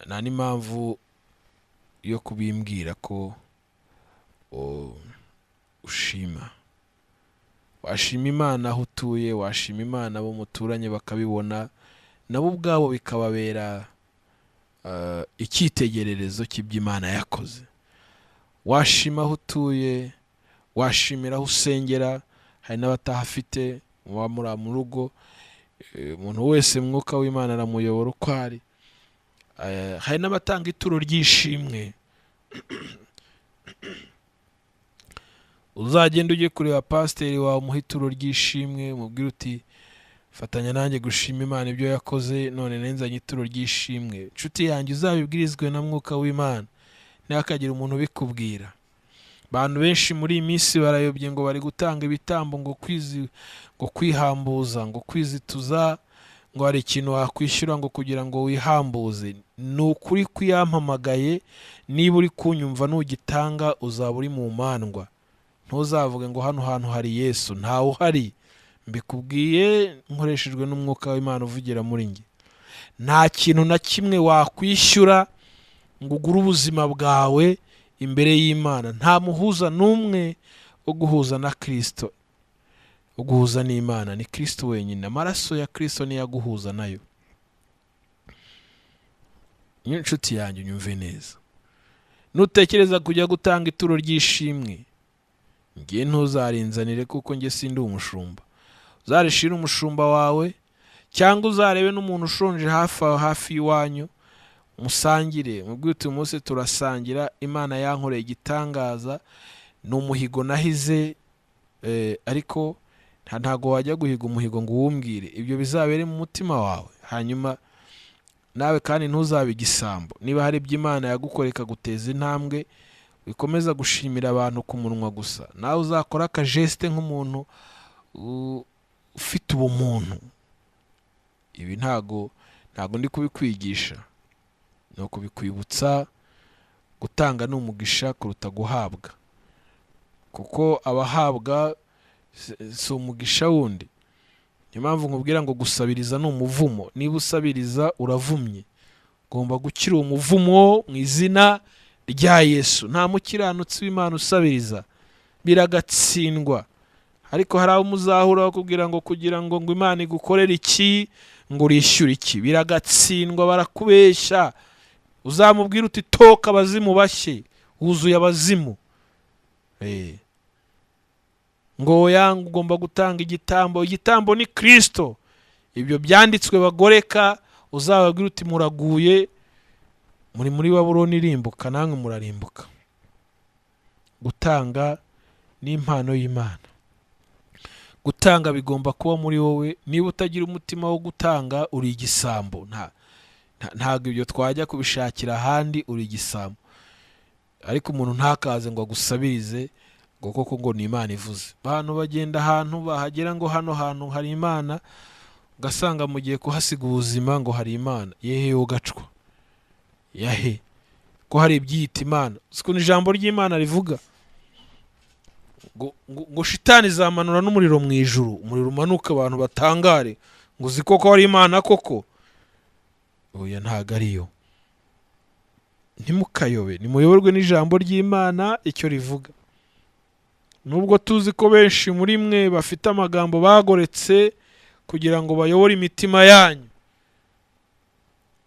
nta n'impamvu yo kubimbwira ko ushima. Washima Imana aho utuye, washima Imana abo muturanye bakabibona, nabo ubwabo bikababera icyitegererezo cy'iby'Imana yakoze. Washima aho utuye, washimira aho usengera, hari n'abatahafite, muba muri mu rugo. Umuntu wese mwuka w'Imana aramuyobora uko ari. Hari n'abatanga ituro ry'ishimwe. Uzagenda ujye kureba pasiteri wawe umuhe ituro ry'ishimwe, umubwire uti fatanya nanjye gushima Imana ibyo yakoze, none nenzanye ituro ry'ishimwe. Inshuti yanjye, uzabibwirizwe na mwuka w'Imana, ntihakagire umuntu ubikubwira. Abantu benshi muri iyi minsi barayobye ngo bari gutanga ibitambo, ngo ngo kwihambuza, ngo kwizituza, ngo hari ikintu wakwishyura ngo kugira ngo wihambuze. Ni ukuri kuyampamagaye, niba uri kunyumva nugitanga uzaba uri mu mandwa. Ntuzavuge ngo hano hantu hari Yesu, ntawe uhari. Mbikubwiye nkoreshejwe n'umwuka w'Imana uvugira muri njye. Nta kintu na kimwe wakwishyura ngo ugure ubuzima bwawe imbere y'Imana. Nta muhuza n'umwe uguhuza na Kristo, uguhuza n'Imana ni Kristo wenyine. Amaraso ya Kristo niyo aguhuza nayo. Inshuti yanjye, unyumve neza. Nutekereza kujya gutanga ituro ry'ishimwe, ngiye ntuzarinzanire kuko njye sindi umushumba. Uzarishira umushumba wawe, cyangwa uzarebe n'umuntu ushonje hafi aho hafi iwanyu, musangire, mubwire uti uyu munsi turasangira, Imana yankoreye igitangaza, ni umuhigo nahize. Ariko ntago wajya guhiga umuhigo ngo uwumbwire, ibyo bizabere mu mutima wawe. Hanyuma nawe kandi ntuzabe igisambo. Niba hari ibyo Imana yagukoreka guteza intambwe, wikomeza gushimira abantu ku munwa gusa, nawe uzakora akajeste nk'umuntu ufite ubumuntu. Ibi ntago ndi kubikwigisha, ni ukubikwibutsa. Gutanga ni umugisha kuruta guhabwa, kuko abahabwa si umugisha wundi. Niyo mpamvu nkubwira ngo gusabiriza ni umuvumo. Niba usabiriza uravumye, ugomba gukira uwo muvumo mu izina rya Yesu. Nta mukiranutsi w'Imana usabiriza, biragatsindwa. Ariko hari abo muzahura bakubwira ngo kugira ngo Imana igukorere iki, ngo urishyure iki, biragatsindwa, barakubeshya. Uzamubwira uti toka abazimu bashye, wuzuye abazimu. Ngo yanga ugomba gutanga igitambo, igitambo ni Kristo. Ibyo byanditswe bagoreka, uzababwira uti muraguye, muri muri Babuloni irimbuka, namwe murarimbuka. Gutanga ni impano y'Imana. Gutanga bigomba kuba muri wowe. Niba utagira umutima wo gutanga uri igisambo. Ntabwo ibyo twajya kubishakira ahandi, uri igisambo. Ariko umuntu ntakaze ngo agusabirize ngo koko ngo ni Imana ivuze. Abantu bagenda ahantu bahagera ngo hano hantu hari Imana, ugasanga mugiye kuhasiga ubuzima ngo hari Imana. Yehe ugacwa, yahe ko hari ibyiyita Imana. Ukuntu ijambo ry'Imana rivuga ngo shitani izamanura n'umuriro mu ijuru, umuriro umanuka abantu batangare ngo uzi koko hari Imana koko. Oya, ntago ariyo. Ntimukayobe, nimuyoborwe n'ijambo ry'Imana icyo rivuga. Nubwo tuzi ko benshi muri mwe bafite amagambo bagoretse kugira ngo bayobore imitima yanyu,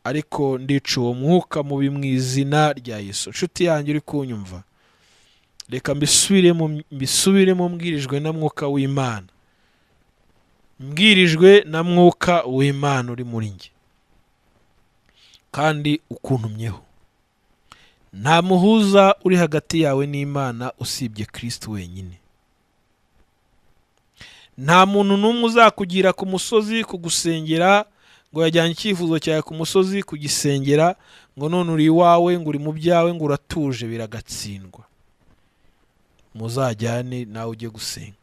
ariko ndica uwo mwuka mubi mu izina rya Yesu. Inshuti yanjye uri kunyumva, reka mbisubiremo mbwirijwe na mwuka w'Imana, mbwirijwe na mwuka w'Imana uri muri njye kandi ukuntumyeho. Nta muhuza uri hagati yawe n'Imana usibye Kristo wenyine. Nta muntu n'umwe uzakugira ku musozi kugusengera ngo yajyanye icyifuzo cyawe ku musozi kugisengera ngo none uri iwawe, ngo uri mu byawe, ngo uratuje, biragatsindwa. Muzajyane nawe ujye gusenga.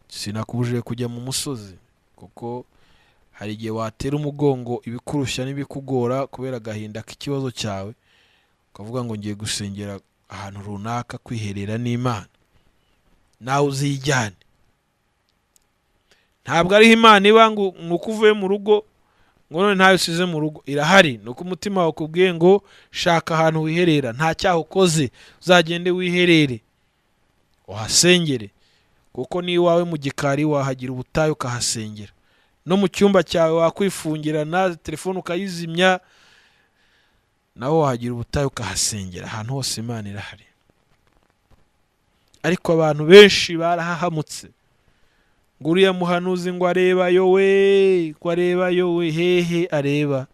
Sinakubujije kujya mu musozi, kuko hari igihe watera umugongo ibikurushya n'ibikugora kubera agahinda k'ikibazo cyawe, ukavuga ngo ngiye gusengera ahantu runaka kwiherera n'Imana. Nawe uzijyane. Ntabwo ariho Imana iba ngo nuko uvuye mu rugo ngo none ntayo usize mu rugo, irahari. Nuko umutima wawe ukubwiye ngo shaka ahantu wiherera, nta cyaha ukoze, uzagende wiherere uhasengere, kuko n'iwawe mu gikari wahagira ubutayu ukahasengera, no mu cyumba cyawe wakwifungirana, telefone ukayizimya, naho wahagira ubutayu ukahasengera. Ahantu hose Imana irahari. Ariko abantu benshi barahahamutse ngo uriya muhanuzi ngo areba yowe, ngo areba yowe, hehe areba.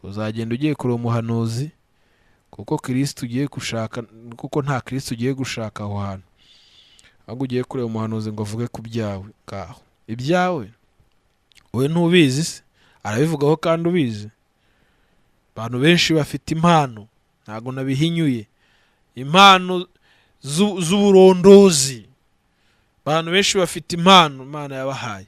Uzagenda ugiye kureba umuhanuzi, kuko Kristo ugiye gushaka, kuko nta Kristo ugiye gushaka aho hantu, ahubwo ugiye kureba umuhanuzi ngo avuge ku byawe. Ngaho ibyawe wowe ntubizi se? Arabivugaho kandi ubizi. Abantu benshi bafite impano, ntago nabihinyuye, impano z'uburondozi. Abantu benshi bafite impano Imana yabahaye.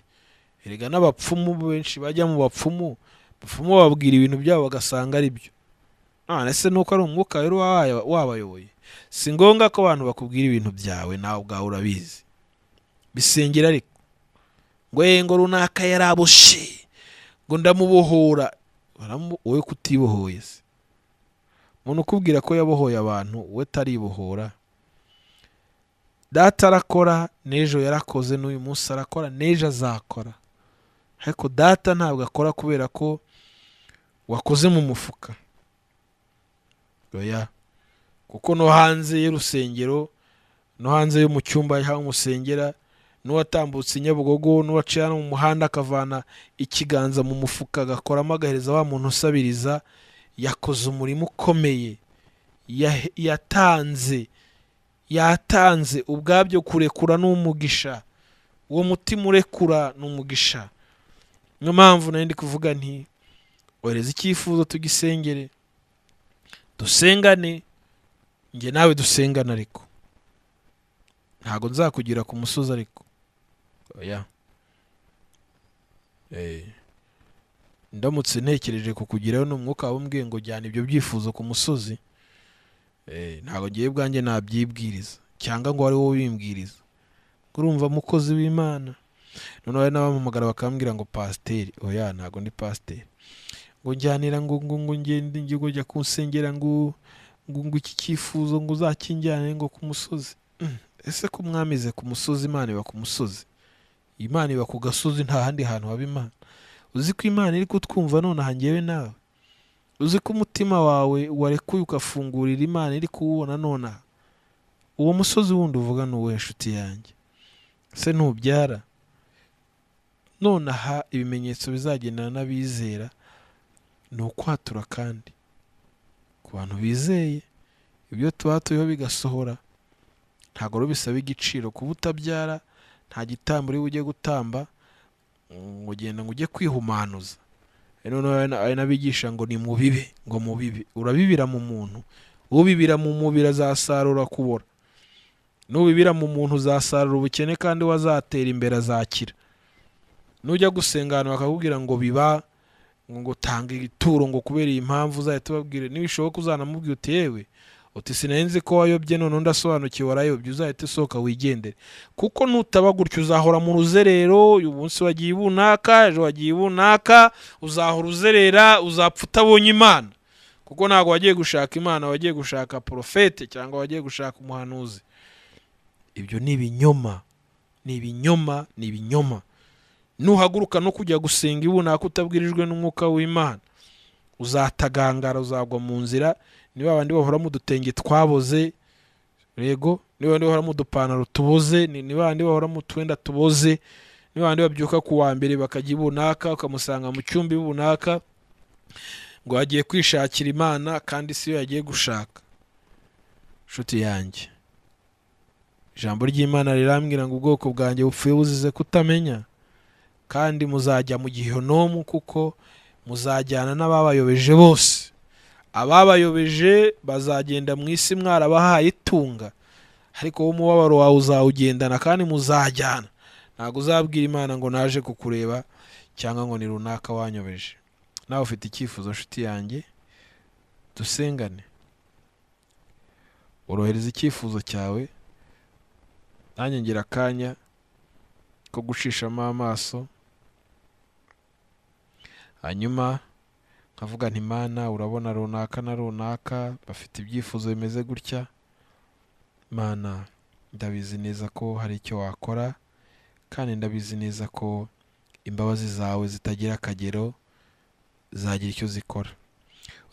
Erega n'abapfumu benshi bajya mu bapfumu, bapfumu bababwira ibintu byabo bagasanga ari byo. None se nuko ari umwuka rero wabayoboye? Si ngombwa ko abantu bakubwira ibintu byawe, nawe ubwawe urabizi. Bisengera ariko ngo ngo runaka yaraboshe, ngo ndamubohora. Wowe kutibohoye se? Umuntu ukubwira ko yabohoye abantu, we ataribohora. Data arakora, n'ejo yarakoze, n'uyu munsi arakora, n'ejo azakora. Ariko data ntabwo akora kubera ko wakoze mu mufuka. Oya, kuko no hanze y'urusengero, no hanze yo mu cyumba aho musengera, n'uwatambutse Nyabugogo, n'uwaciye mu muhanda akavana ikiganza mu mufuka agakoramo agahereza wa muntu usabiriza, yakoze umurimo ukomeye. Yatanze ubwabyo. Kurekura n'umugisha, uwo mutima urekura n'umugisha. Niyo mpamvu nari ndi kuvuga nti ohereza icyifuzo tugisengere, dusengane, njye nawe dusengane. Ariko ntago nzakugira ku musozi, ariko oya. Ndamutse ntekereje kukugirayo n'umwuka wawe ngo jyana ibyo byifuzo ku musozi, ntago ngiye bwanjye nabyibwiriza, cyangwa ngo ari wowe ubimbwiriza. Urumva mukozi w'Imana. Noneho hari n'abampamagara bakambwira ngo pasiteri. Oya, ntago ndi pasiteri. Ngo njyanira ngo ngo ngo ngende ngo jya kunsengera ngo ngo iki cyifuzo ngo uzakinjyane ngo ku musozi. Ese ko mwamize ku musozi? Imana iba ku musozi, Imana iba ku gasozi, nta handi hantu haba Imana. Uzi ko Imana iri kutwumva nonaha njyewe nawe? Uzi ko umutima wawe warekuye ukafungurira Imana iri kuwubona nonaha? Uwo musozi wundi uvuga ni uwuhe, nshuti yanjye? Se ntubyara? Nonaha ibimenyetso bizagendana n'abizera ni ukwatura, kandi ku bantu bizeye ibyo tuba turiho bigasohora. Ntabwo rero bisaba igiciro kuba utabyara, nta gitambo uri bujye gutamba ngo ugenda ngo ujye kwihumanuza. Noneho hari n'abigisha ngo ni mubibe, ngo mubibe. Urabibira mu muntu, ubibira mu mubiri azasarura kubora, nubibira mu muntu uzasarura ubukene, kandi wazatera imbere azakira. Nujya gusenga ahantu bakakubwira ngo biba, ngo tanga ituro ngo kubera iyi mpamvu, uzahita ubabwire nibishoboka uzanamubwira uti yewe, uti sinari ko wayobye none ndasobanukiwe warayobye, uzahita usohoka wigendere. Kuko nutaba gutyo uzahora mu ruzerero. Uyu munsi wagiye ibunaka, ejo wagiye ibunaka, uzahora uzerera, uzapfa utabonye Imana. Kuko ntabwo wagiye gushaka Imana, wagiye gushaka porofete cyangwa wagiye gushaka umuhanuzi. Ibyo ni ibinyoma, ni ibinyoma, ni ibinyoma. Nuhaguruka no kujya gusenga ibunaka utabwirijwe n'umwuka w'Imana, uzatagangara, uzagwa mu nzira. Niba abandi bahora mu dutenge twaboze, yego, niba abandi bahora mu dupantaro tuboze, niba abandi bahora mu twenda tuboze, niba abandi babyuka ku wa mbere bakajya ibunaka, ukamusanga mu cyumba ibunaka, Ngo agiye kwishakira Imana kandi si yo yagiye gushaka. Nshuti yanjye, ijambo ry'Imana rirambwira ngo ubwoko bwanjye bupfuye buzize kutamenya, kandi muzajya mu gihonomu kuko muzajyana n'ababayobeje bose. Ababayobeje bazagenda mu isi mwarabahaye itunga, ariko wowe umubabaro wawe uzawugendana kandi muzajyana. Ntabwo uzabwira Imana ngo naje kukureba cyangwa ngo ni runaka wanyobeje. Nawe ufite icyifuzo nshuti yanjye, dusengane. Urohereza icyifuzo cyawe, nanjye ngira akanya ko gucishamo amaso, hanyuma nkavuga nti Mana urabona runaka na runaka bafite ibyifuzo bimeze gutya, Mana ndabizi neza ko hari icyo wakora, kandi ndabizi neza ko imbabazi zawe zitagira akagero zagira icyo zikora.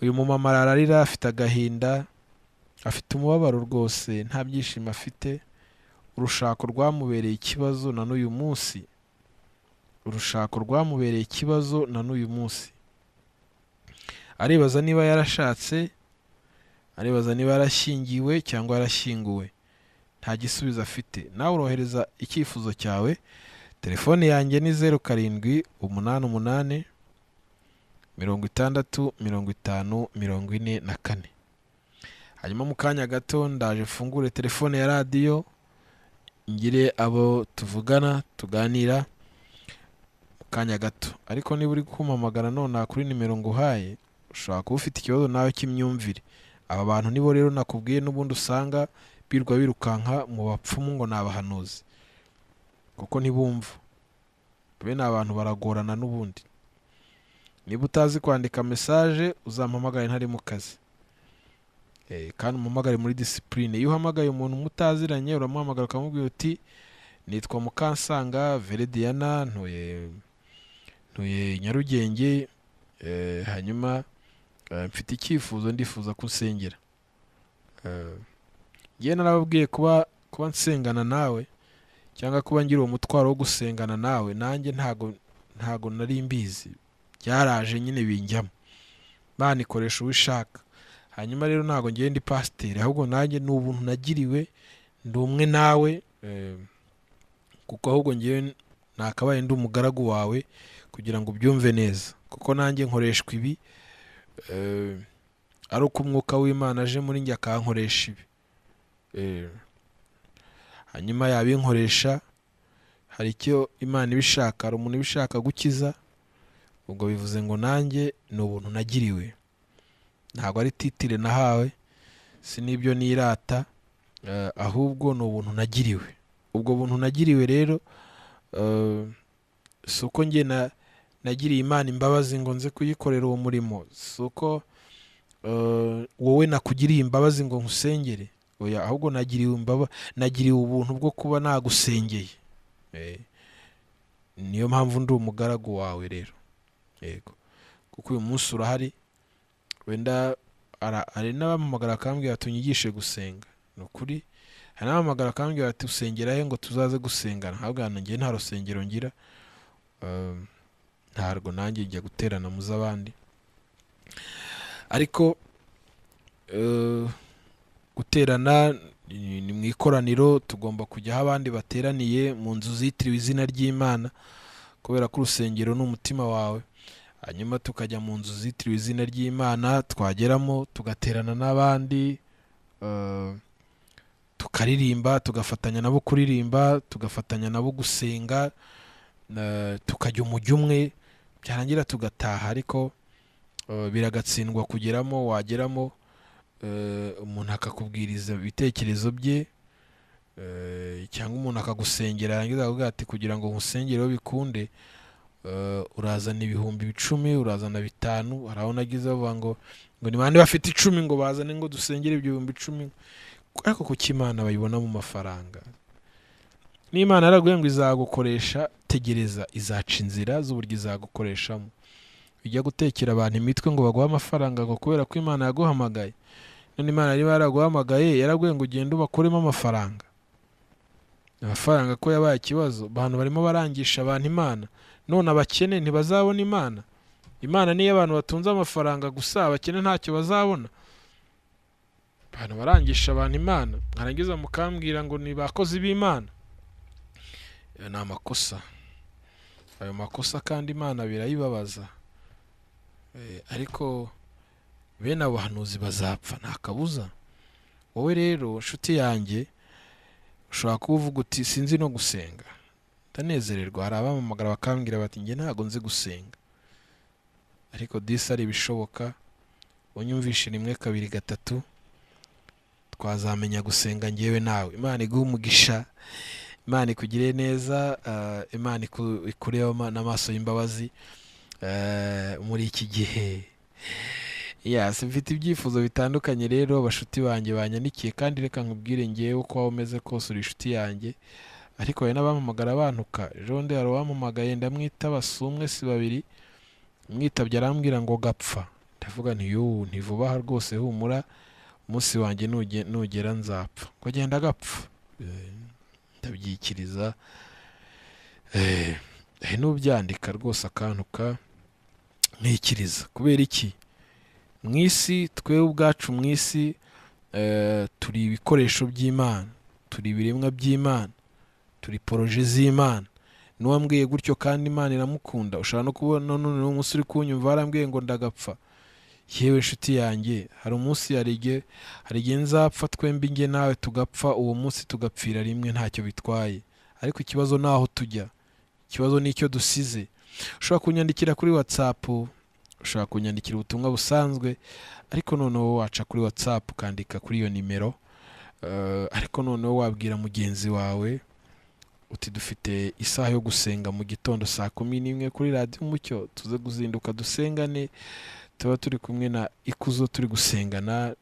Uyu mumama ararira, afite agahinda, afite umubabaro rwose, nta byishimo afite. Urushako rwamubereye ikibazo na n'uyu munsi, urushako rwamubereye ikibazo na n'uyu munsi. Aribaza niba yarashatse, aribaza niba yarashyingiwe cyangwa yarashyinguwe, nta gisubizo afite. Nawe urohereza icyifuzo cyawe. Telefone yanjye ni 0 7 8 8 60 50 44. Hanyuma mu kanya gato ndaje mfungure telefone ya radiyo, ngire abo tuvugana tuganira mu kanya gato. Ariko niba uri kumpamagara nonaha kuri nimero nguhaye, ushobora kuba ufite ikibazo nawe cy'imyumvire. Aba bantu nibo rero nakubwiye n'ubundi usanga birwa birukanka mu bapfumu ngo ni abahanuzi, kuko ntibumva. Bene abantu baragorana n'ubundi. Niba utazi kwandika message uzampamagare ntari mu kazi, kandi umpamagare muri discipline. Iyo uhamagaye umuntu mutaziranye uramuhamagara ukamubwira uti nitwa Mukansanga Verediana, ntuye Nyarugenge, hanyuma mfite icyifuzo, ndifuza ko unsengera. Ngiye narababwiye kuba nsengana nawe cyangwa kuba ngira uwo mutwaro wo gusengana nawe, nanjye ntago nari mbizi, byaraje nyine binjyamo. Imana ikoresha uwo ishaka. Hanyuma rero ntago ngiye ndi pasiteri, ahubwo nanjye ni ubuntu nagiriwe, ndi umwe nawe, kuko ahubwo ngiye nakabaye ndi umugaragu wawe kugira ngo ubyumve neza, kuko nanjye nkoreshwa ibi, ari uko umwuka w'Imana aje muri njye akankoresha ibi. Hanyuma yabinkoresha, hari icyo Imana ibishaka, hari umuntu ibishaka gukiza, ubwo bivuze ngo nanjye ni ubuntu nagiriwe, ntabwo ari titire nahawe, si n'ibyo nirata, ahubwo ni ubuntu nagiriwe. Ubwo buntu nagiriwe rero, si uko njye nagiriye Imana imbabazi ngo nze kuyikorera uwo murimo, si uko wowe nakugiriye imbabazi ngo nkusengere, oya, ahubwo nagiriwe ubuntu bwo kuba nagusengeye. Niyo mpamvu ndi umugaragu wawe rero. Yego, kuko uyu munsi urahari, wenda hari n'abampamagara akambwira ati unyigishe gusenga. Ni ukuri, hari n'abampamagara akambwira ati usengera he ngo tuzaze gusengana. Ntabwo njye nta rusengero ngira, ntarwo nanjye njya guterana mu z'abandi. Ariko guterana ni mu ikoraniro, tugomba kujya aho abandi bateraniye mu nzu zitiriwe izina ry'Imana, kubera ko urusengero ni umutima wawe. Hanyuma tukajya mu nzu zitiriwe izina ry'Imana, twageramo tugaterana n'abandi, tukaririmba, tugafatanya nabo kuririmba, tugafatanya nabo gusenga, tukajya umujyi umwe, byarangira tugataha. Ariko biragatsindwa kugeramo, wageramo umuntu akakubwiriza ibitekerezo bye, cyangwa umuntu akagusengera, yarangiza akavuga ati kugira ngo nkusengere bikunde, urazana 10,000, urazana 5. Hari aho nagize bavuga ngo ni bande bafite 10 ngo bazane ngo dusengere ibyo 10,000. Ariko kuki Imana bayibona mu mafaranga? N'Imana yaraguye ngo izagukoresha, tegereza, izaca inzira z'uburyo izagukoreshamo. Ujya gutekera abantu imitwe ngo baguhe amafaranga ngo kubera ko Imana yaguhamagaye. None Imana niba yaraguhamagaye, yaraguye ngo ugende ubakuremo amafaranga. Amafaranga ko yabaye ikibazo, abantu barimo barangisha abantu Imana. None abakene ntibazabona Imana. Imana niyo abantu batunze amafaranga gusa, abakene ntacyo bazabona. Abantu barangisha abantu Imana, mwarangiza mukambwira ngo ni bakozi b'Imana. Ayo ni amakosa, ayo makosa kandi Imana birayibabaza. Ariko bene abo bahanuzi bazapfa nta kabuza. Wowe rero nshuti yanjye, ushobora kuba uvuga uti sinzi no gusenga. Ndanezererwa, hari abampamagara bakambwira bati njye ntabwo nzi gusenga, ariko disi ari ibishoboka, unyumvishe 1 2 3 twazamenya gusenga njyewe nawe. Imana iguhe umugisha, Imana ikugire neza, Imana ikurebe n'amaso y'imbabazi muri iki gihe. Yes, mfite ibyifuzo bitandukanye rero bashuti banjye banyandikiye, kandi reka nkubwire ngewe uko waba umeze kose uri inshuti yanjye. Ariko hari n'abampamagara bantuka. Ejo bundi hari uwampamagaye ndamwitaba, si umwe si babiri, mwitabye arambwira ngo gapfa. Ndavuga nti yuhu, ntivuba aha rwose, humura, umunsi wanjye nugera nzapfa. Ngo agenda agapfa. Ndabyikiriza. N'ubyandika rwose akantuka nkikiriza. Kubera iki? Mu isi, twe ubwacu mu isi, turi ibikoresho by'Imana, turi ibiremwa by'Imana, turi poroje z'Imana. N'uwambwiye gutyo kandi Imana iramukunda. Ushobora no kubona none umunsi uri kunyumva warambwiye ngo ndagapfa. Yewe nshuti yanjye, hari umunsi hari igihe nzapfa twembi njye nawe tugapfa, uwo munsi tugapfira rimwe ntacyo bitwaye. Ariko ikibazo naho tujya, ikibazo nicyo dusize. Ushobora kunyandikira kuri WhatsApp, ushobora kunyandikira ubutumwa busanzwe, ariko noneho waca kuri WhatsApp ukandika kuri iyo nimero. Ariko noneho wabwira mugenzi wawe uti dufite isaha yo gusenga mu gitondo saa 11 kuri Radio Umucyo, tuze guzinduka dusengane, tuba turi kumwe na Ikuzo turi gusengana.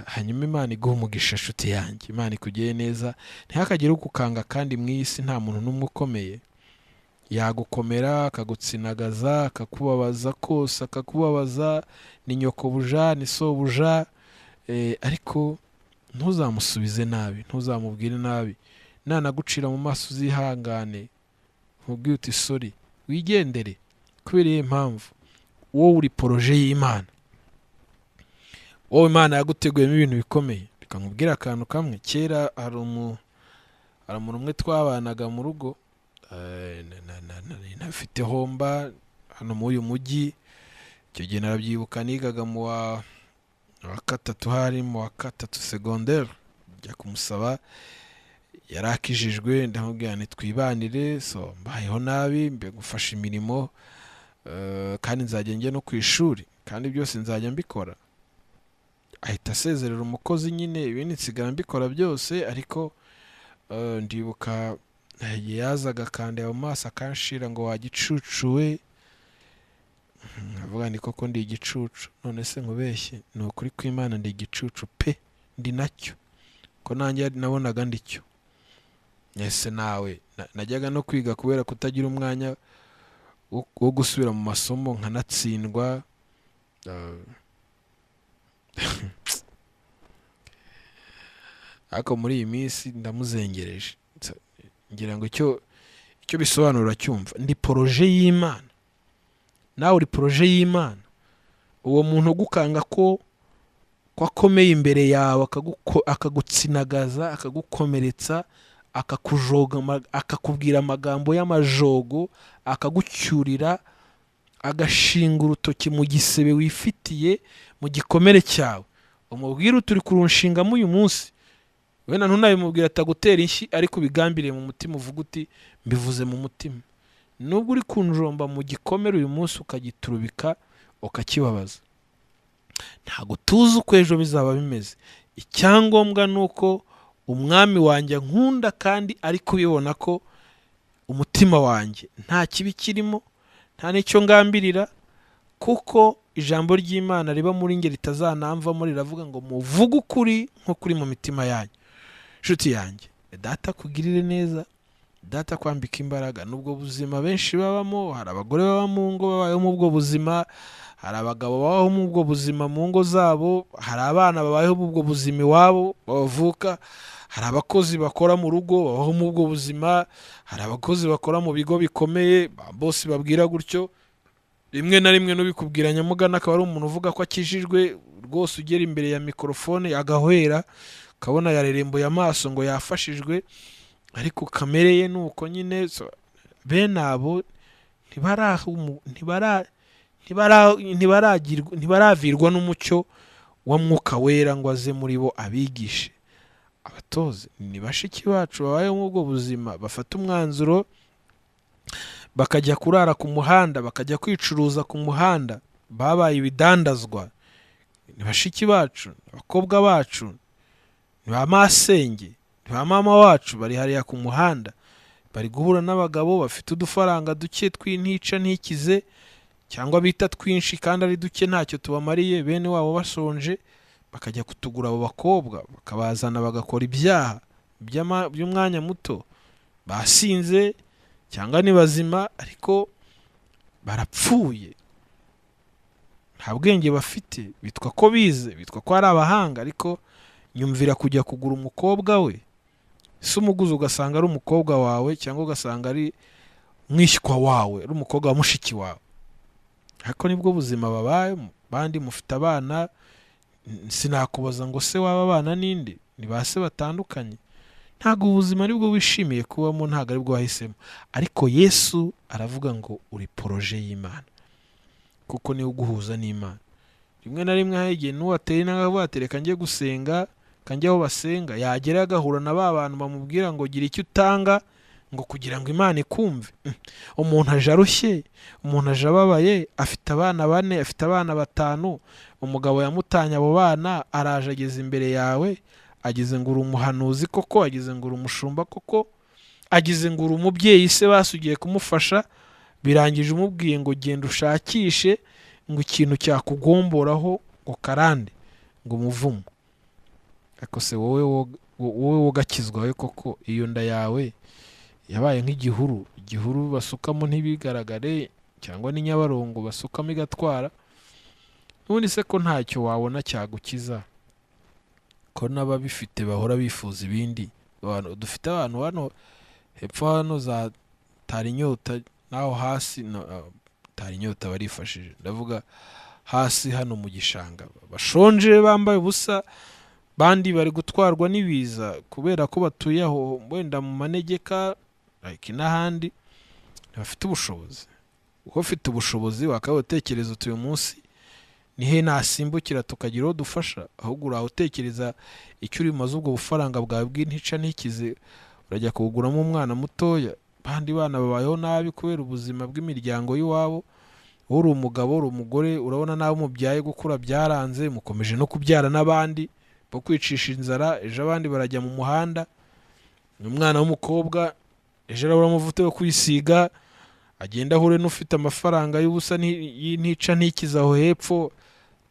Hanyuma Imana iguhe umugisha nshuti yanjye, Imana ikugire neza, ntihakagire ugukanga. Kandi mu isi nta muntu n'umwe ukomeye yagukomera akagutsinagaza akakubabaza kose, akakubabaza, ni nyokobuja ni sobuja, ariko ntuzamusubize nabi, ntuzamubwire nabi. Nanagucira mu maso uzihangane, nkubwire uti sorry, wigendere. Kubera iyi mpamvu, wowe uri poroje y'Imana, wowe Imana yaguteguyemo ibintu bikomeye. Reka nkubwire akantu kamwe. Kera hari umuntu umwe twabanaga mu rugo, ntafite homba hano muri uyu mujyi. Icyo gihe narabyibuka, nigaga mu wa 3, hari mu wa 3 secondaire. Njya kumusaba, yarakijijwe, ndamubwira nti twibanire, so mbayeho nabi, mbe gufasha imirimo, kandi nzajya njya no ku ishuri, kandi byose nzajya mbikora. Ahita asezerera umukozi nyine, ibindi nsigara mbikora byose. Ariko ndibuka yazaga akandeba mu maso akanshira ngo wagicucuwe. Nkavuga nti koko ndi igicucu, none se nkubeshye? Ni ukuri kw'Imana ndi igicucu pe, ndi nacyo, ko nanjye nabonaga ndicyo. Ese nawe najyaga no kwiga kubera kutagira umwanya wo gusubira mu masomo nkanatsindwa. Ariko muri iyi minsi ndamuzengereje, ngira ngo icyo bisobanura cyumva. Ndi poroje y'Imana, nawe uri poroje y'Imana. Uwo muntu ugukanga ko akomeye imbere yawe, akagutsinagaza, akagukomeretsa, akakujoga, akakubwira amagambo y'amajogo, akagucyurira, agashinga urutoki mu gisebe wifitiye, mu gikomere cyawe, umubwira uti uri kurunshingamo uyu munsi. Wenda ntunabimubwira atagutera inshyi, ariko ubigambiriye mu mutima, uvuga uti mbivuze mu mutima. Nubwo uri kunjomba mu gikomere uyu munsi ukagiturubika ukakibabaza, ntago tuzi uko ejo bizaba bimeze. Icyangombwa ni uko umwami wanjye nkunda, kandi ari kubibona ko umutima wanjye nta kibi kirimo, nta n'icyo ngambirira, kuko ijambo ry'Imana riba muri nge ritazanamvamo, riravuga ngo muvuge ukuri nk'ukuri mu mitima yanyu. Nshuti yanjye, data kugirire neza, data kwambika imbaraga. Nubwo buzima benshi babamo, hari abagore baba mu ngo babayeho mu ubwo buzima, hari abagabo babaho mu ubwo buzima mu ngo zabo, hari abana babayeho mu ubwo buzima iwabo bavuka, hari abakozi bakora mu rugo babaho mu ubwo buzima, hari abakozi bakora mu bigo bikomeye bose babwira gutyo. Rimwe na rimwe n'ubikubwira nyamugana akaba ari umuntu uvuga ko akijijwe rwose, ugera imbere ya mikorofone agahwera, ukabona yarerembuye amaso ngo yafashijwe, ariko kamere ye ni uko nyine. Bene abo ntibaravirwa n'umucyo wa Mwuka Wera ngo aze muri bo abigishe, abatoze. Ni bashiki bacu babayeho muri ubwo buzima, bafata umwanzuro bakajya kurara ku muhanda, bakajya kwicuruza ku muhanda, babaye ibidandazwa. Ni bashiki bacu, abakobwa bacu, ni ba masenge, ni ba mama wacu, bari hariya ku muhanda, bari guhura n'abagabo bafite udufaranga duke tw'intica ntikize, cyangwa bita twinshi kandi ari duke ntacyo tubamariye, bene wabo bashonje, bakajya kutugura abo bakobwa, bakabazana bagakora ibyaha by'umwanya muto, basinze cyangwa ni bazima ariko barapfuye, nta bwenge bafite, bitwa ko bize, bitwa ko ari abahanga, ariko nyumvira kujya kugura umukobwa we, si umuguzi ugasanga ari umukobwa wawe, cyangwa ugasanga ari mwishywa wawe, ari umukobwa wa mushiki wawe. Ariko nibwo buzima babayemo. Bandi mufite abana, sinakubaza ngo se waba abana ninde, ni ba se batandukanye. Ntabwo ubuzima aribwo wishimiye kubamo, ntabwo aribwo wahisemo. Ariko Yesu aravuga ngo uri poroje y'Imana, kuko niwe uguhuza n'Imana. Rimwe na rimwe hari igihe n'uwateye intambwe ati reka njye gusenga, kanjye aho basenga, yagera agahura na ba bantu bamubwira ngo gira icyo utanga ngo kugira ngo Imana ikumve. Umuntu aje arushye, umuntu aje ababaye, afite abana 4, afite abana 5, umugabo yamutanye abo bana, araje ageze imbere yawe, ageze ngo uri umuhanuzi koko, ageze ngo uri umushumba koko, ageze ngo uri umubyeyi se basugiye kumufasha, birangije umubwiye ngo genda ushakishe ngo ikintu cyakugomboraho ngo karande ngo umuvumo. Ariko se wowe wogakizwa we koko, iyo nda yawe yabaye nk'igihuru, igihuru basukamo ntibigaragare, cyangwa ni Nyabarongo basukamo igatwara. N'ubundi se ko ntacyo wabona cyagukiza, ko n'ababifite bahora bifuza ibindi. Abantu dufite abantu hano hepfo hano za Tarinyota, naho hasi Tarinyota barifashije, ndavuga hasi hano mu gishanga, bashonje bambaye ubusa, bandi bari gutwarwa n'ibiza kubera ko batuye aho wenda mu manegeka like n'ahandi, bafite ubushobozi. Uko ufite ubushobozi wakaba utekereza uti uyu munsi nihe nasimbukira tukagira uwo dufasha, ahubwo uraho utekereza icyo uri bumaze ubwo bufaranga bwawe bw'intica ntikize, urajya kuwuguramo umwana mutoya. Bandi bana babayeho nabi kubera ubuzima bw'imiryango y'iwabo. Uri umugabo, uri umugore, urabona nawe umubyaye gukura byaranze, mukomeje no kubyara n'abandi bo kwicisha inzara, ejo abandi barajya mu muhanda. Umwana w'umukobwa ejo arabura amavuta yo kwisiga, agenda ahure n'ufite amafaranga y'ubusa y'intica ntikize aho hepfo,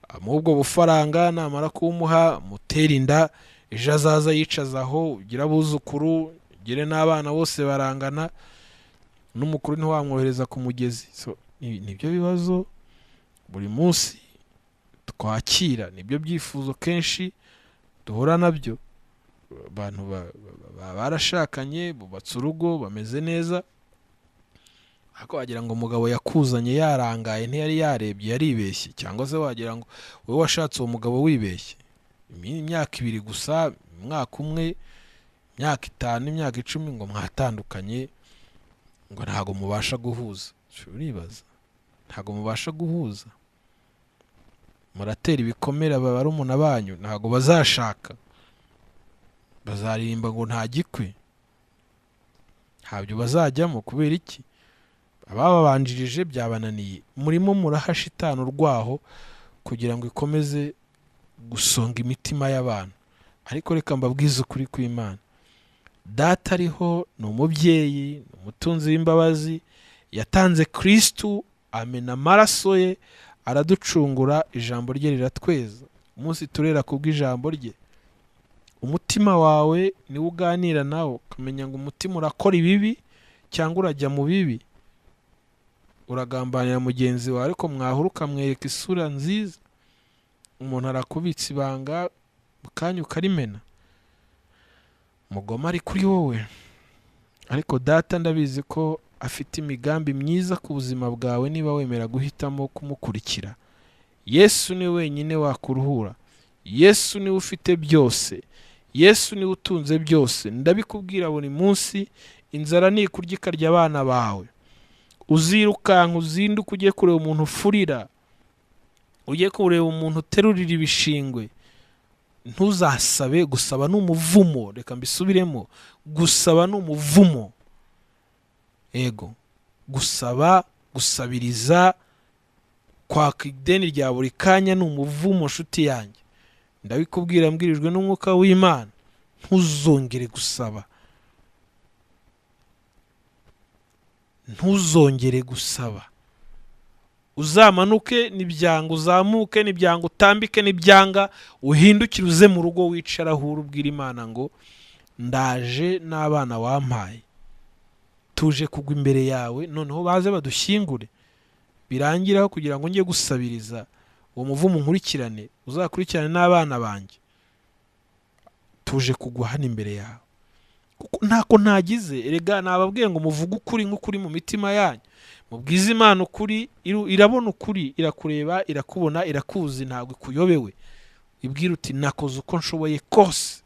amuha ubwo bufaranga, namara kumuha mutera inda, ejo azaza yicaza aho, ugira abuzukuru, ugire n'abana bose barangana, n'umukuru ntiwamwohereza ku mugezi. So nibyo bibazo buri munsi twakira, nibyo byifuzo kenshi duhura nabyo. Abantu barashakanye, bubatse urugo, bameze neza, ariko wagira ngo umugabo yakuzanye yarangaye, ntiyari yarebye, yaribeshye, cyangwa se wagira ngo wowe washatse uwo mugabo wibeshye. Imyaka 2 gusa, umwaka umwe, imyaka 5, imyaka 10 ngo mwatandukanye, ngo ntago mubasha guhuza. Uribaza, ntago mubasha guhuza, muratera ibikomere barumuna banyu, ntago bazashaka, bazaririmba ngo nta gikwe, ntabyo bazajyamo. Kubera iki? Abababanjirije byabananiye. Murimo muraha shitani urwaho kugira ngo ikomeze gusonga imitima y'abantu. Ariko reka mbabwize ukuri kw'Imana, Data ariho, ni umubyeyi, ni umutunzi w'imbabazi, yatanze Kristu, amena amaraso ye, araducungura, ijambo rye riratweza. Umunsi turera kubw'ijambo rye. Umutima wawe niwo uganira nawo, ukamenya ngo umutima urakora ibibi cyangwa urajya mu bibi, uragambanira mugenzi wawe, ariko mwahura ukamwereka isura nziza. Umuntu arakubitsa ibanga mukanya ukarimena, mugoma ari kuri wowe. Ariko Data ndabizi ko Afite imigambi myiza ku buzima bwawe niba wemera guhitamo kumukurikira. Yesu ni wenyine wakuruhura. Yesu niwe ufite byose. Yesu niwe utunze byose. Ndabikubwira buri munsi, inzara nikurya ikarya abana bawe, uzirukanka uzinduke ujye kureba umuntu ufurira, ujye kureba umuntu uterurira ibishingwe. Ntuzasabe. Gusaba ni umuvumo. Reka mbisubiremo, gusaba ni umuvumo. Ego, gusaba, gusabiriza, kwaka ideni rya buri kanya ni umuvumo. Nshuti yanjye, ndabikubwira mbwirijwe n'umwuka w'Imana, ntuzongere gusaba, ntuzongere gusaba. Uzamanuke nibyanga, uzamuke nibyanga, utambike nibyanga, uhindukire uze mu rugo wicara aho uri, ubwira Imana ngo ndaje n'abana wampaye, tuje kugwa imbere yawe, noneho baze badushyingure birangiraho kugira ngo njye gusabiriza uwo muvumo nkurikirane, uzakurikirane n'abana banjye, tuje kugwa hano imbere yawe. Kuko ntako ntagize. Erega nababwiye ngo muvuge ukuri nk'ukuri mu mitima yanyu, mubwize Imana ukuri, irabona ukuri, irakureba, irakubona, irakuzi, ntabwo ikuyobewe. Ibwira uti nakoze uko nshoboye kose.